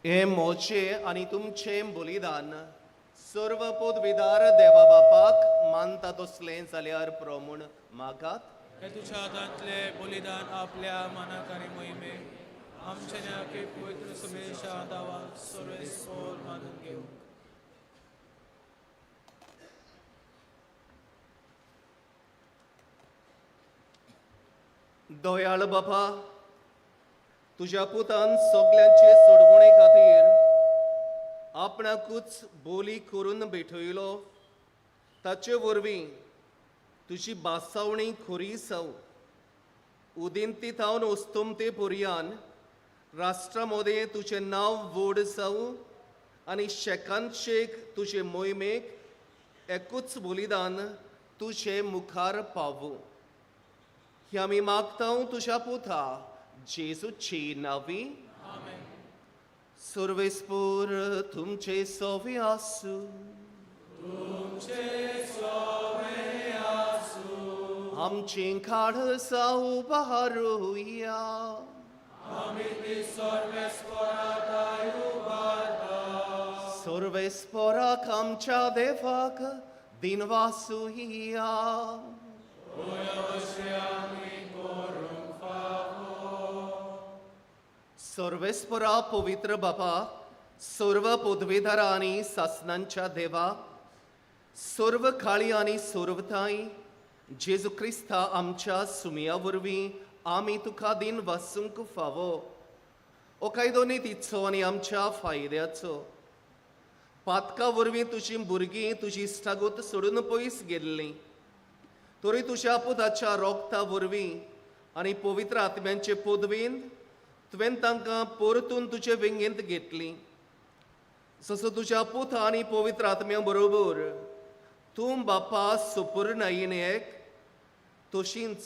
हे मोचे आनी तुमचें बलिदान सर्व पदवीदार देवा बापाक मानता तसलें जाल्यार प्रमूण मागात. हे तुज्या हातांतलें बलिदान आपल्या मनाक आनी मोहिमे आमच्या न्याके पवित्र सभेच्या दावाक सर्वेस्पोर मानून घेवंक. दयाळ बापा, तुज्या पुतान सगल्यांचे सोडवणे खातीर आपणाकूच बोली करून भेटयलो. ताचे वरवीं तुजी बासावणी खोरी जावं. उदेंती थावन अस्तमते पर्यान राष्ट्रा मदें तुजें नांव व्हड जावं आनी शेकान शेक तुजे मोहिमेक एकूच बलिदान तुजे मुखार पावूं. ही आमी मागता तुज्या पुता जेजूची नांवी. सर्वेस्पोर तुमचे सोवे आसूं. आमचें काळजां उबारुया. सर्वेस्पोराक आमच्या देवाक दिनवासुया. सर्वेस्पोरा पवित्र बापा, सर्व पदवीधरा आनी सासनांच्या देवा, सर्व काळी आनी सर्वताय जेजू क्रिस्ता आमच्या सुमया वरवीं आमी तुका दिन वासूंक फावो. ओ कायदो नितीचो आनी आमच्या फायद्याचो. पातका वरवीं तुजी भुरगीं तुजी इश्टागत सोडून पयस गेल्लीं. तरी तुज्या पुताच्या रोगता वरवीं आनी पवित्र आत्म्यांचे पदवीन तुवें तांकां परतून तुजे वेंगेंत घेतली. जसो तुज्या पुता आनी पवित्र आत्म्या बरोबर तूं बापा सुपुर्णायेन एक, तशींच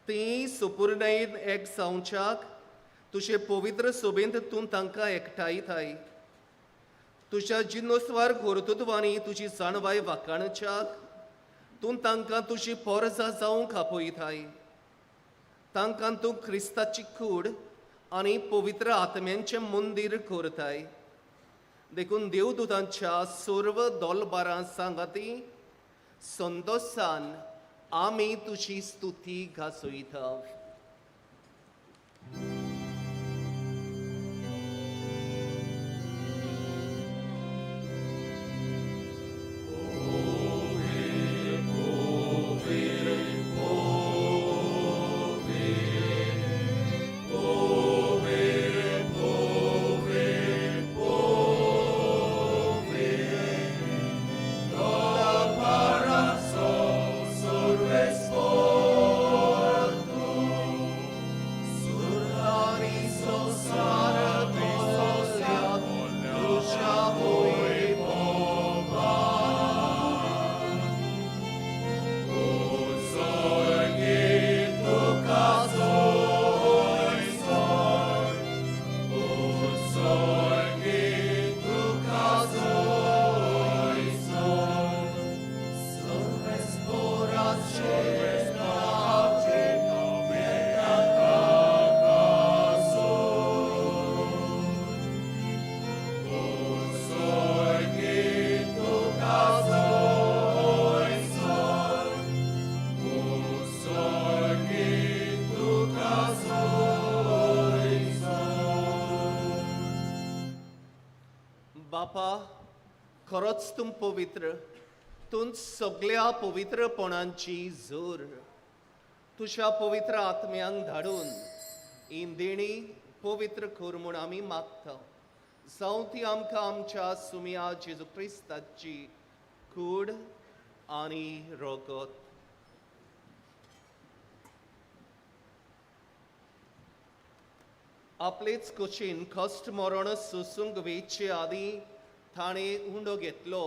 तीं सुपुर्णायेन एक जावच्याक तुजे पवित्र सोबेंत तूं तांकां एकठांयताय. तुज्या जिनोस्वार कर्तृत्वांनी तुजी जाणवाय वाखाणच्याक तूं तांकां तुजी पोरसां जावंक आपयताय. तांकां तूं क्रिस्ताची कूड आनी पवित्र आत्म्यांचें मंदीर करताय. देखून देवदूतांच्या सर्व दोलबारां सांगाती संतोसान आमी तुजी स्तुती गाजयता. बापा, खरोच तूं पवित्र, तूं सगळ्या पवित्रपणांची जोर. तुज्या पवित्र आत्म्यांक धाडून ही देणी पवित्र कर म्हूण आमी मागता. जावं ती आमकां आमच्या सुम्या जेजू क्रिस्ताची कूड आनी रगत. आपलेच कुशीन कश्ट मरण सोसूंक वेचे आदीं ताणें उंडो घेतलो,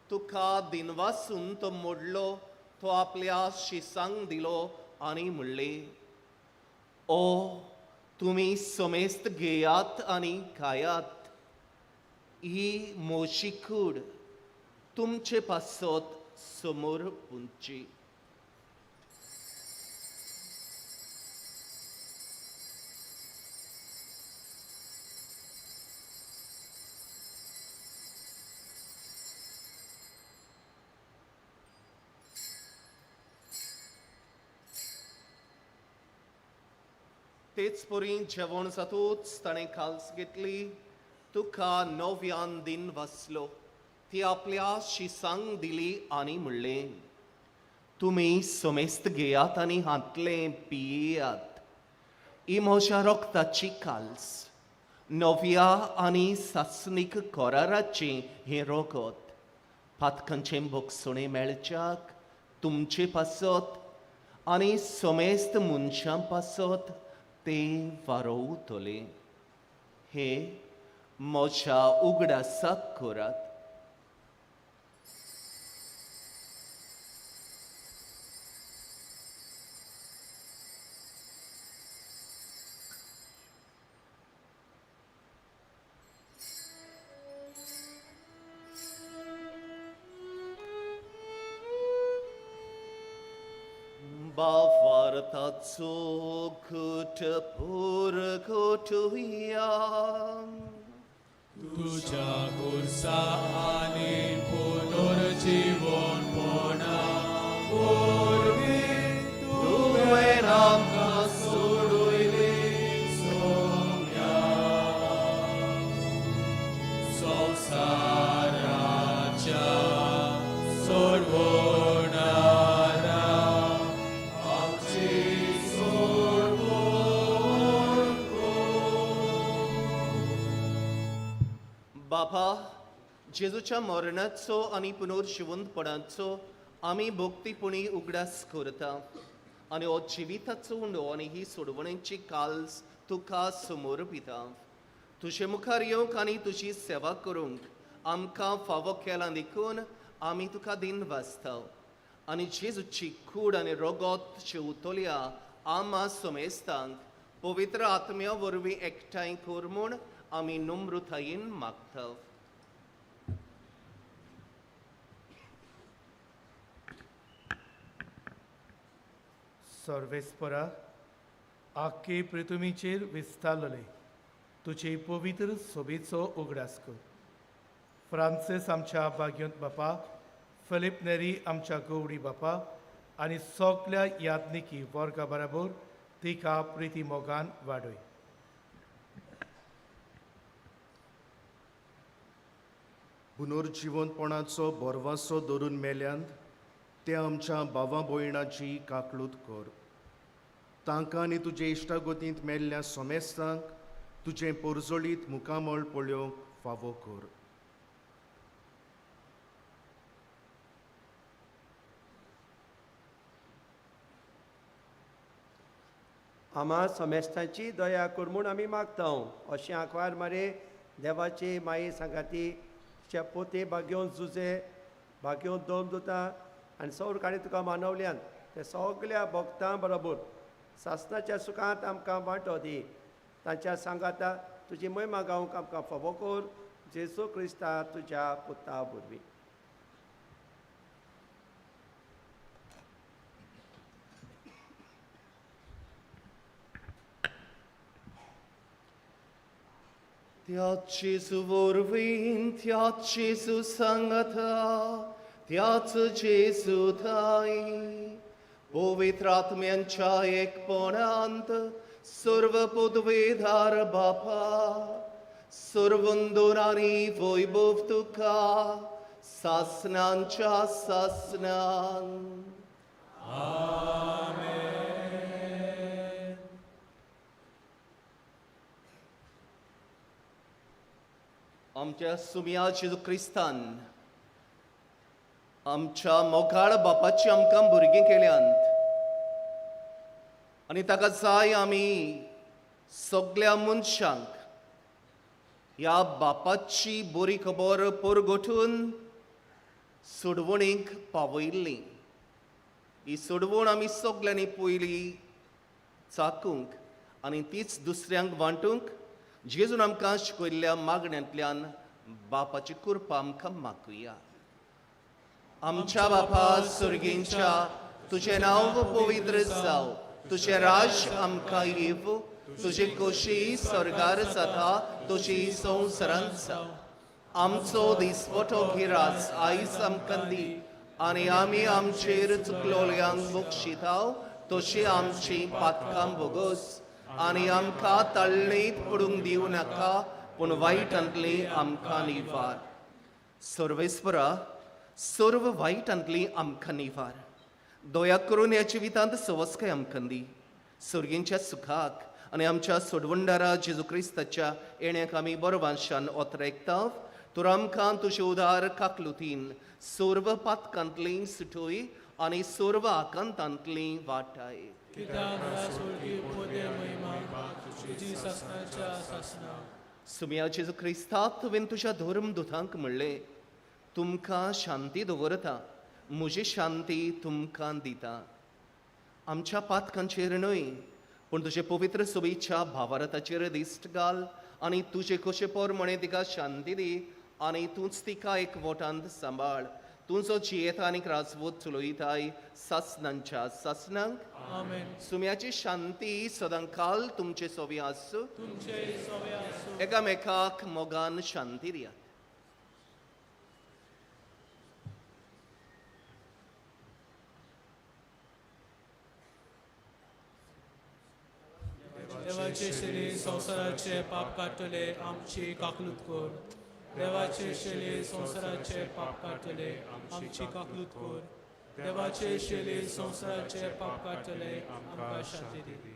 तुका दिनवासून तो मोडलो, तो आपल्या शिसांक दिलो आनी म्हणलें, ओ तुमी समेस्त घेयात आनी खायात, ही म्हजी कूड तुमचे पासत समोर पुंची. तेच परी जेवण जातूच ताणें खाल्स घेतली, तुका नव्यान दिन वाचलो, ती आपल्या शिसांक दिली आनी म्हणलें, तुमी समेस्त घेयात आनी हांतलें पियेयात, ही म्हज्या रक्ताची काल्स, नव्या आनी सासणीक कराराचें हें रगत, पातकांचें भोगसणें मेळच्याक तुमचे पासत आनी समेस्त मनशां पासत तें वारोवतलें. हे म्हज्या उगडासाक करात. बावार्थाचो घट पुरगटुया तुज्या खुर्सा आनी पुनर्जिवनपणा वरवीं तुवें आमकां सोडयले सोम्या संवसाराच्या सोडवणारा आमची सोडवण बापा, जेजूच्या मरणाचो आनी पुनर्जिवंतपणाचो आमी भक्तीपणी उगडास करता आनी हो जिविताचो उंडो आनी ही सोडवणेची काल्स तुका समर्पिता. तुजे मुखार येवंक आनी तुजी सेवा करूंक आमकां फावो केला देखून आमी तुका दिन वाचता आनी जेजूची कूड आनी रगत शेवतल्या आमा समेस्तांक पवित्र आत्म्या वरवीं एकठांय कर म्हूण आमी नम्रतायेन मागता. सर्वेस्परा आख्खे पृथ्वीचेर विस्तारलेले तुजे पवित्र सोबेचो उगडास कर. फ्रांसीस आमच्या भाग्योंत बापा, फिलीप नेरी आमच्या गौडी बापा आनी सगल्या याज्ञिकी वर्गा बराबर तिका प्रिती मोगान वाडय. पुनर्जिवंतपणाचो बोरवासो धरून मेल्यांत ते आमच्या भावा भयणाची काकळूत कर. तांकां आनी तुजे इश्टागतींत मेल्ल्या सोमेस्तांक तुजें पोरजोळीत मुखामळ पळोवंक फावो कर. आमा समेस्तांची दया कर म्हूण आमी मागता. अशें आंकवार मारे देवाचे माये सांगाती पोते भाग्योन जुजे भाग्योन दोन दुता आनी सौर काणी तुका मानवल्यान ते सगल्या भक्तां बरोबर सासनाच्या सुखांत आमकां वांटो दी. तांच्या सांगाता तुजी महिमा गावंक आमकां फावो कर. जेजू क्रिस्ता तुज्या पुता वरवीं. त्याच जेजू वरवीं, त्याच जेजू सांगाता, त्याच जेजू थांय पवित्र आत्म्यांच्या एकपणांत सर्व पदवीधार बापा, सर्वंदूर आनी वैभव तुका सासनांच्या सासनान. आमेन. आमच्या सुम्या जेजू क्रिस्तान आमच्या मोगाळ बापाची आमकां भुरगीं केल्यांत आनी ताका जाय आमी सगल्या मनशांक ह्या बापाची बरी खबर परगटून सोडवणीक पावयल्ली. ही सोडवण आमी सगल्यांनी पयली चाकूंक आनी तीच दुसऱ्यांक वांटूंक जेजून आमकां शिकयल्ल्या मागण्यांतल्यान बापाची कृपा आमकां मागुया. आमच्या बापा सुर्गींच्या, तुजें नांव पवित्र जावं, तुजें राज आमकां येवं, तुजी खोशी स्वर्गार जाता तशी संवसारांत जावं. आमचो दिसवटो गिरास आयज आमकां दी आनी आमी आमचेर चुकलोल्यांक बक्षिताव तशी आमची पातकां भोगोस आनी आमकां तळणीत पडूंक दिवं नाका पूण वायटांतली आमकां निवार. सर्वेस्परा सर्व वायटांतली आमकां निवार. दया करून ह्या जिवितांत सवस्काय आमकां दी. सर्गींच्या सुखाक आनी आमच्या सोडवणदारा जेजू क्रिस्ताच्या येण्याक आमी बरवांशान ओतरेकता. तर आमकां तुजे उदार काकलुतीन सर्व पातकांतली सुटोय आनी सर्व आकांतांतली वाटाय. सुम्या जेजू क्रिस्ता, तुवें तुज्या धर्म दुतांक म्हणलें, तुमकां शांती दवरता, म्हजी शांती तुमकां दिता. आमच्या पातकांचेर न्हय पूण तुजे पवित्र सोबीच्या भावार्थाचेर दिश्ट घाल आनी तुजे कशे प्रमाणे तिका शांती दी आनी तूंच तिका एक वोटांत सांबाळ. तुजो जियेता आनी राजवत चलयताय सासनांच्या सासनांक. आमेन. सुम्याची शांती सदांकाल तुमचे सोबी आसूं. तुमचे सोबी आसूं. एकामेकाक मोगान शांती दियात. देवाचे शरीर संवसाराचे पाप काडटले आमची काकलूत कर. देवाचे शरीर संवसाराचे पाप काडटले आमची काकलूत कर. देवाचे शरीर संवसाराचे पाप काडटले आमकां शांती दी.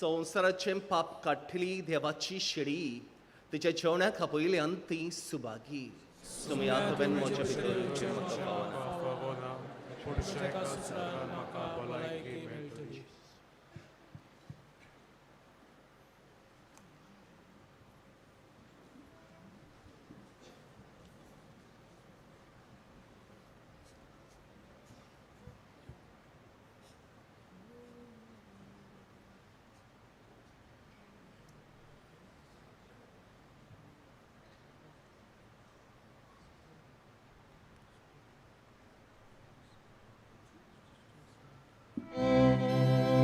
संवसाराचें पाप काडटली देवाची शेळी तिच्या जेवणाक आपयल्यान ती सुभागी. सुमया तुवें म्हज्या भितर येवचें म्हाका फावना. पूण एका सुत्रान म्हाका भलायकी मेळटली. Thank you.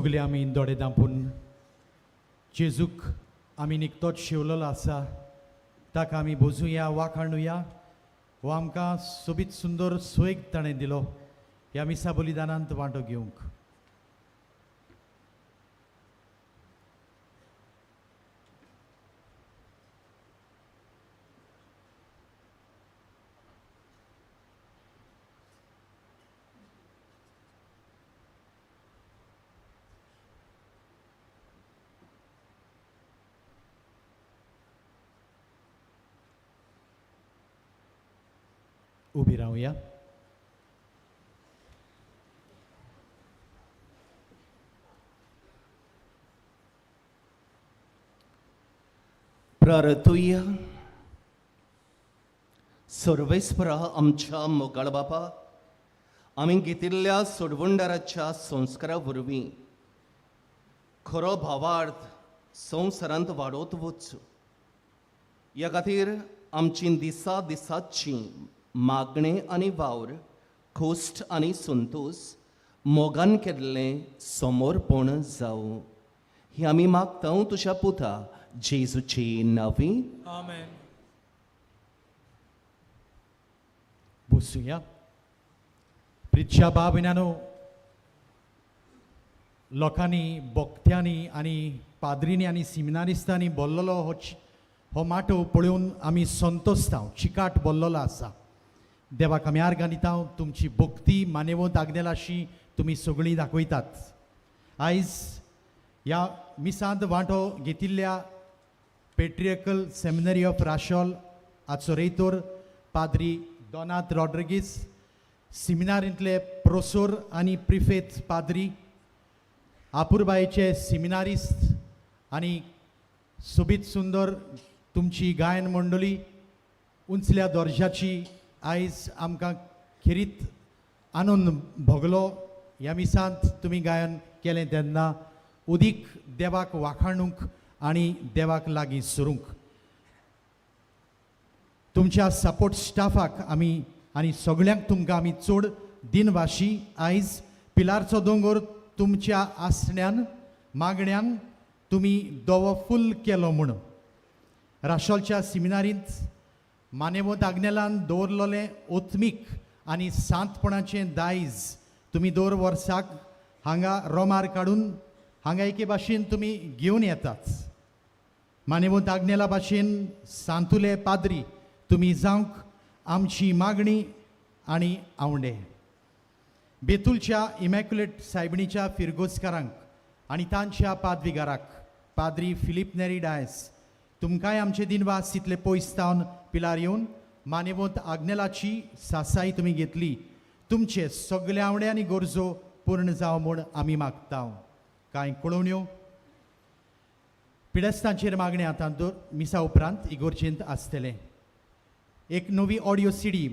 सगळे आमी दोळे दांपून जेजूक आमी निकतोच शेवलेलो आसा ताका आमी बोजुया वाखाणुया. हो आमकां सोबीत सुंदर सोयक ताणें दिलो ह्या मिसा बलिदानांत वांटो घेवंक. उबी रावया. प्रार्थुया. सर्वेस्परा आमच्या मोगाळ बापा, आमी घेतिल्ल्या सोडवणदाराच्या संस्कारा वरवीं खरो भावार्थ संवसारांत वाडोवत वचूं. ह्या खातीर आमची दिसा दिसाची मागणें आनी वावर, खोस्ट आनी संतोश मोगान केल्लें समर्पण जावं. ही आमी मागता तुज्या पुता जेजूची नांवी. आमेन. बसुया. प्रितच्या बाब भयणानो, लोकांनी, भक्त्यांनी आनी पाद्रींनी आनी सिमिनारिस्तांनी बोल्लोलो हो माटो पळोवन आमी संतोसता. चिकाट बोल्लोलो आसा. देवाक आमी आर्गां दिता. तुमची भक्ती मानेवंत आग्नेलाशी तुमी सगळीं दाखयतात. आयज ह्या मिसांत वांटो घेतिल्ल्या पेट्रियकल सेमिनरी ऑफ राशोल आचो रेतोर पाद्री दोनात रॉड्रिगीस, सिमिनारींतले प्रोसोर आनी प्रिफेत पाद्री, आपुरबायेचे सिमिनारिस्त आनी सोबीत सुंदर तुमची गायन मंडळी उंचल्या दर्जाची आयज आमकां खेरीत आनंद भोगलो. ह्या मिसांत तुमी गायन केलें तेन्ना उदीक देवाक वाखाणूंक आनी देवाक लागीं सरूंक तुमच्या सपोर्ट स्टाफाक आमी आनी सगळ्यांक तुमकां आमी चड दिनवाशी. आयज पिलारचो दोंगोर तुमच्या आसण्यान मागण्यान तुमी दोवो फुल केलो म्हूण राशोलच्या सिमिनारींत मानेवंत आग्नेलान दवरलेलें ओत्मीक आनी सांतपणाचें दायज तुमी दर वर्साक हांगा रोमार काडून हांगा एके भाशेन तुमी घेवन येतात. मानेवंत आग्नेला भाशेन सांतुले पाद्री तुमी जावंक आमची मागणी आनी आवंडे. बेतुलच्या इमॅक्युलेट सायबिणीच्या फिरगोजकारांक आनी तांच्या पादविगाराक पाद्री फिलीप नेरी डायस तुमकांय आमचे दिनवास. इतले पयस तावन पिलार येवन मानेवंत आग्नेलाची सासाय तुमी घेतली. तुमचे सगळे आवडे आनी गरजो पूर्ण जावं म्हूण आमी मागता. कांय कळोवण्यो पिडेस्तांचेर मागणें आतां दर मिसा उपरांत इगोर्जेंत आसतलें. एक नवी ऑडियो सीडी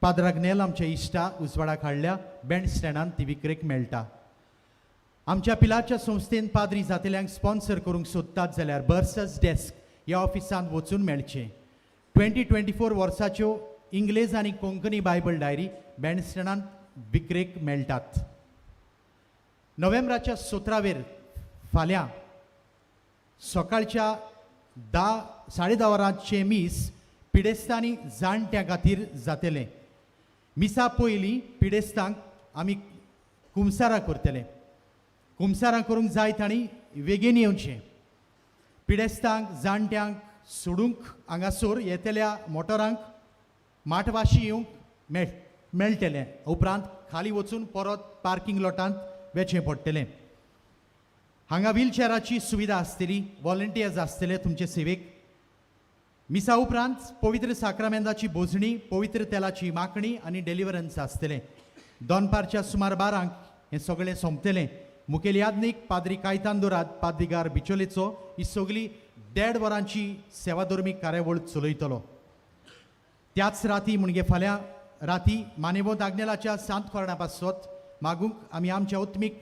पाद्र आग्नेल आमच्या इश्टा उजवाडाक हाडल्या. बँड स्टँडान ती विक्रेक मेळटा. आमच्या पिलारच्या संस्थेन पाद्री जातेल्यांक स्पॉन्सर करूंक सोदतात जाल्यार बर्सस डेस्क ह्या ऑफिसांत वचून मेळचें. 2024 वर्साच्यो इंग्लेज आनी कोंकणी बायबल डायरी बँड स्टँडांत विक्रेक मेळटात. नोव्हेंबराच्या 17वेर फाल्यां सकाळच्या 10, 10:30 वरांचें मीस पिडेस्तांनी जाणट्यां खातीर जातलें. मिसा पयलीं पिडेस्तांक आमी कुमसारां करतले. कुमसारां करूंक जाय तांणी वेगीन येवचें. पिडेस्तांक जाणट्यांक सोडूंक हांगासर येतल्या मोटरांक माटवाशी येवंक मेळटलें. उपरांत खाली वचून परत पार्किंग लॉटांत वेचें पडटलें. हांगा व्हीलचॅराची सुविधा आसतली. वॉलंटियर्स आसतले तुमचे सेवेक. मिसा उपरांत पवित्र साक्रामेंदाची भोजणी, पवित्र तेलाची माखणी आनी डेलिवरन्स आसतलें. दनपारच्या सुमार 12क हें सगळें सोंपतलें. मुखेल यादनीक पाद्री कायतान दोरात पाद्रीगार बिचोलेचो ही सगळी 1.5 वरांची सेवाधर्मीक कार्यावळ चलयतलो. त्याच राती म्हणजे फाल्यां राती मानेवंत आग्नेलाच्या सांत कोरणा पासत मागूंक आमी आमच्या उत्मीक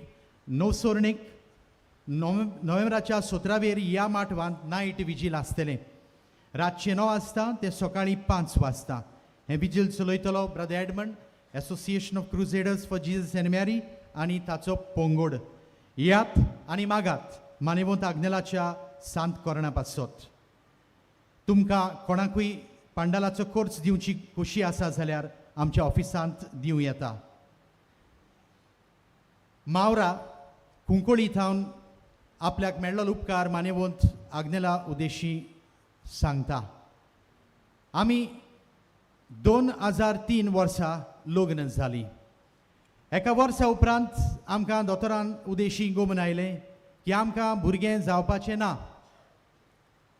नवसोरणेक नोव्हेंबराच्या 17वेर ह्या माटवांत नायट विजील आसतलें. रातचें 9 वाजता ते सकाळीं 5 वाजता हें vigil चलयतलो brother Edmund, association of crusaders for Jesus and Mary आनी ताचो पोंगोड. येयात आनी मागात मानेवंत आग्नेलाच्या सांत कोरणा पासत. तुमकां कोणाकूय पांडालाचो कोर्स दिवची खोशी आसा जाल्यार आमच्या ऑफिसांत दिवं येता. मावरा कुंकोळी थावन आपल्याक मेळ्ळो उपकार मानेवंत आग्नेला उदेशी सांगता. आमी 2003 वर्सा लग्न जालीं. एका वर्सा उपरांत आमकां दोतोरान उदेशी गोमन आयलें की आमकां भुरगें जावपाचें ना,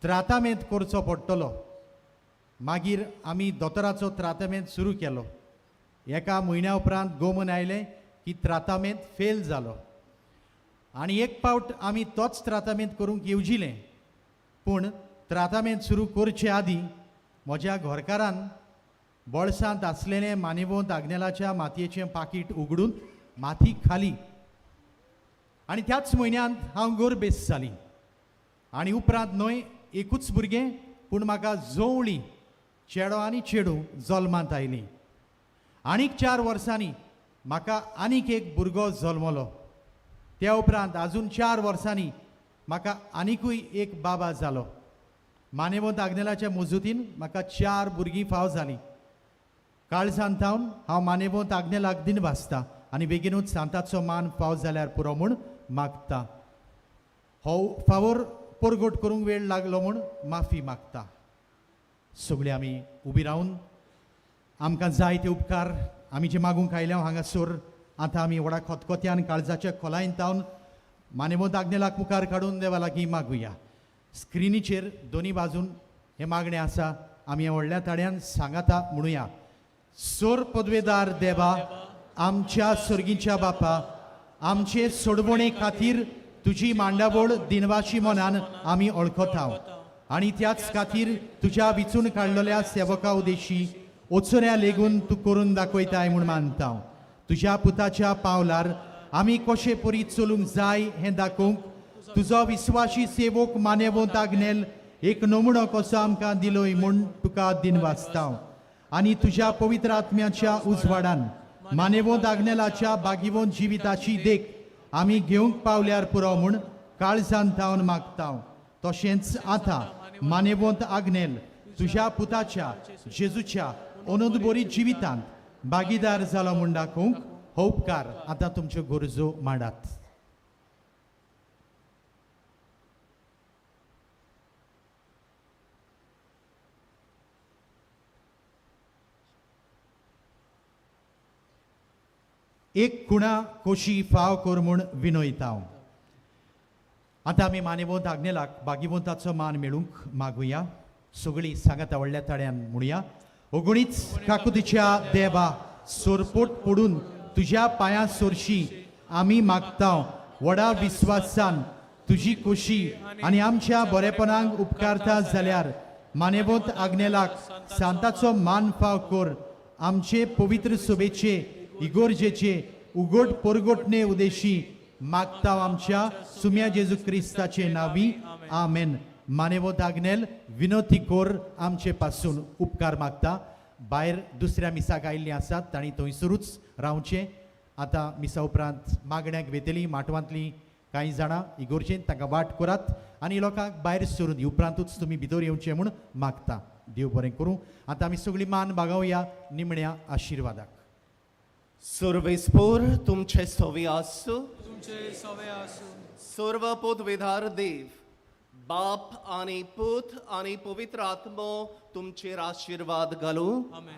त्रातामेंत करचो पडटलो. मागीर आमी दोतोराचो त्रातामेंत सुरू केलो. एका म्हयन्या उपरांत गोमन आयलें की त्रातामेंत फेल जालो आनी एक पावट आमी तोच त्रातामेंत करूंक येवजिलें. पूण त्रातामेंत सुरू करचे आदीं म्हज्या घरकारान बोळसांत आसलेलें मानेवंत आग्नेलाच्या मातयेचें पाकीट उगडून माती खाली आनी त्याच म्हयन्यांत हांव गोरबेस जाली. आनी उपरांत न्हय एकूच भुरगें पूण म्हाका जोवळी चेडो आनी चेडूं जल्मांत आयलीं. आनीक 4 वर्सांनी म्हाका आनीक एक भुरगो जल्मलो. त्या उपरांत आजून 4 वर्सांनी म्हाका आनिकूय एक बाबा जालो. मानेवंत आग्नेलाच्या मजुतीन म्हाका 4 भुरगीं फाव जालीं. काळजान थावन हांव मानेवंत आग्नेलाक दिन भासता आनी बेगीनूच सांताचो मान फाव जाल्यार पुरो म्हूण मागता. हो फावोर परगट करूंक वेळ लागलो म्हूण माफी मागता. सगळीं आमी उबी रावन आमकां जाय ते उपकार आमी जे मागूंक आयल्या हांगासर आतां आमी व्हडा खतखत्यान काळजाच्या खोलायेन थावन मानेवंत आग्नेलाक मुखार काडून देवा लागीं मागुया. स्क्रिनीचेर दोनी बाजून हें मागणें आसा, आमी व्हडल्या ताळ्यान सांगाता म्हणुया. सोर पदवेदार देवा, आमच्या सर्गीच्या बापा, आमचे सोडवणे खातीर तुजी मांडावळ दिनवाशी मनान आमी वळखता आनी त्याच खातीर तुज्या विचून काडलेल्या सेवका उदेशी ओचऱ्या लेगून तूं करून दाखयताय म्हूण मानता. तुज्या पुताच्या पावलार आमी कशे परी चलूंक जाय हें दाखोवंक तुजो विस्वाशी सेवक मानेवंत आग्नेल एक नमुणो कसो आमकां दिलोय म्हूण तुका दिनवासता. आनी तुज्या पवित्र आत्म्याच्या उजवाडान मानेवंत आग्नेलाच्या बागिवंत जिविताची देख आमी घेवंक पावल्यार पुरो म्हूण काळजान थावन मागता. तशेंच आतां मानेवंत आग्नेल तुज्या पुताच्या जेजूच्या अनंतबरी जिवितांत भागीदार जालो म्हूण दाखोवंक हो उपकार आतां तुमच्यो गरजो मांडात. एक खुणा कोशी फाव कर म्हूण विनयता. आतां आमी मानेवंत आग्नेलाक बागिवंताचो मान मेळूंक मागुया. सगळीं सांगाता व्हडल्या ताळ्यान म्हणुया. ओगुणीच काकुतीच्या देवा, सोरपोट पडून तुज्या पांयां सोरशी आमी मागता. व्हडा विस्वासान तुजी खोशी आनी आमच्या बरेपणाक उपकारता जाल्यार मानेवंत आग्नेलाक सांताचो मान फाव कर. आमचे पवित्र सभेचे इगोर्जेचे उगोट परगोटणे उदेशी मागता आमच्या सुम्या जेजू क्रिस्ताचे नावी, आमेन. मानेवंत आग्नेल विनोती कोर आमचे पासून उपकार मागता. भायर दुसऱ्या मिसाक आयिल्लीं आसात तांणी थंयसरूच रावचें. आतां मिसा उपरांत मागण्याक वेतली माटवांतलीं कांय जाणां इगोर्जेन तांकां वाट करात आनी लोकांक भायर सरून दी. उपरांतूच तुमी भितर येवचें म्हूण मागता. देव बरें करूं. आतां आमी सगळीं मान बागावया निमण्या आशिर्वादाक. सर्वेस्पोर तुमचे सवे आसूं, तुमचे सवे आसूं. सर्व पदवेधार देव बाप आनी पूत आनी पवित्र आत्मो तुमचेर आशिर्वाद घालूं. आमेन.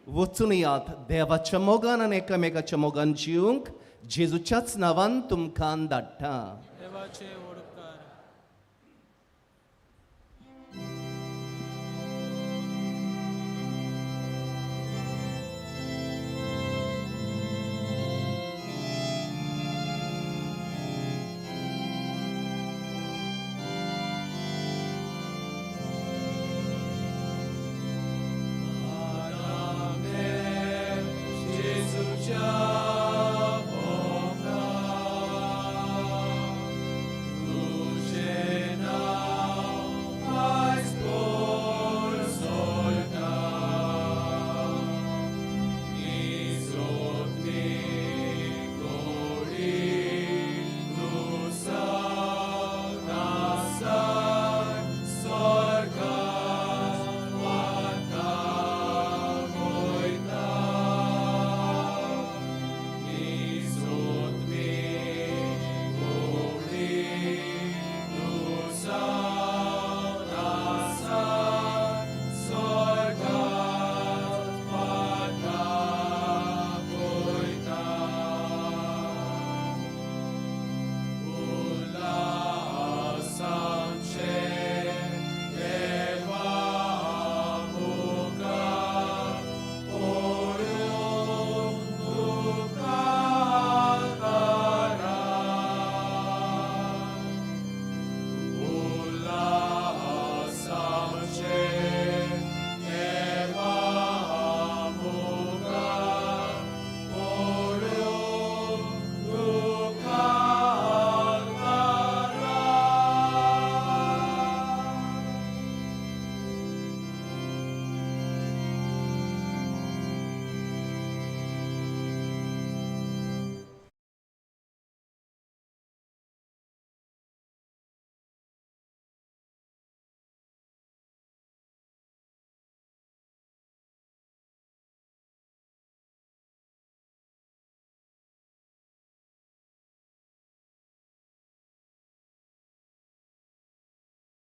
वचून यात देवाच्या मोगान आनी एकामेकाच्या मोगान जिवंक जेजूच्याच नांवान तुमकां धाडटा. देवाचे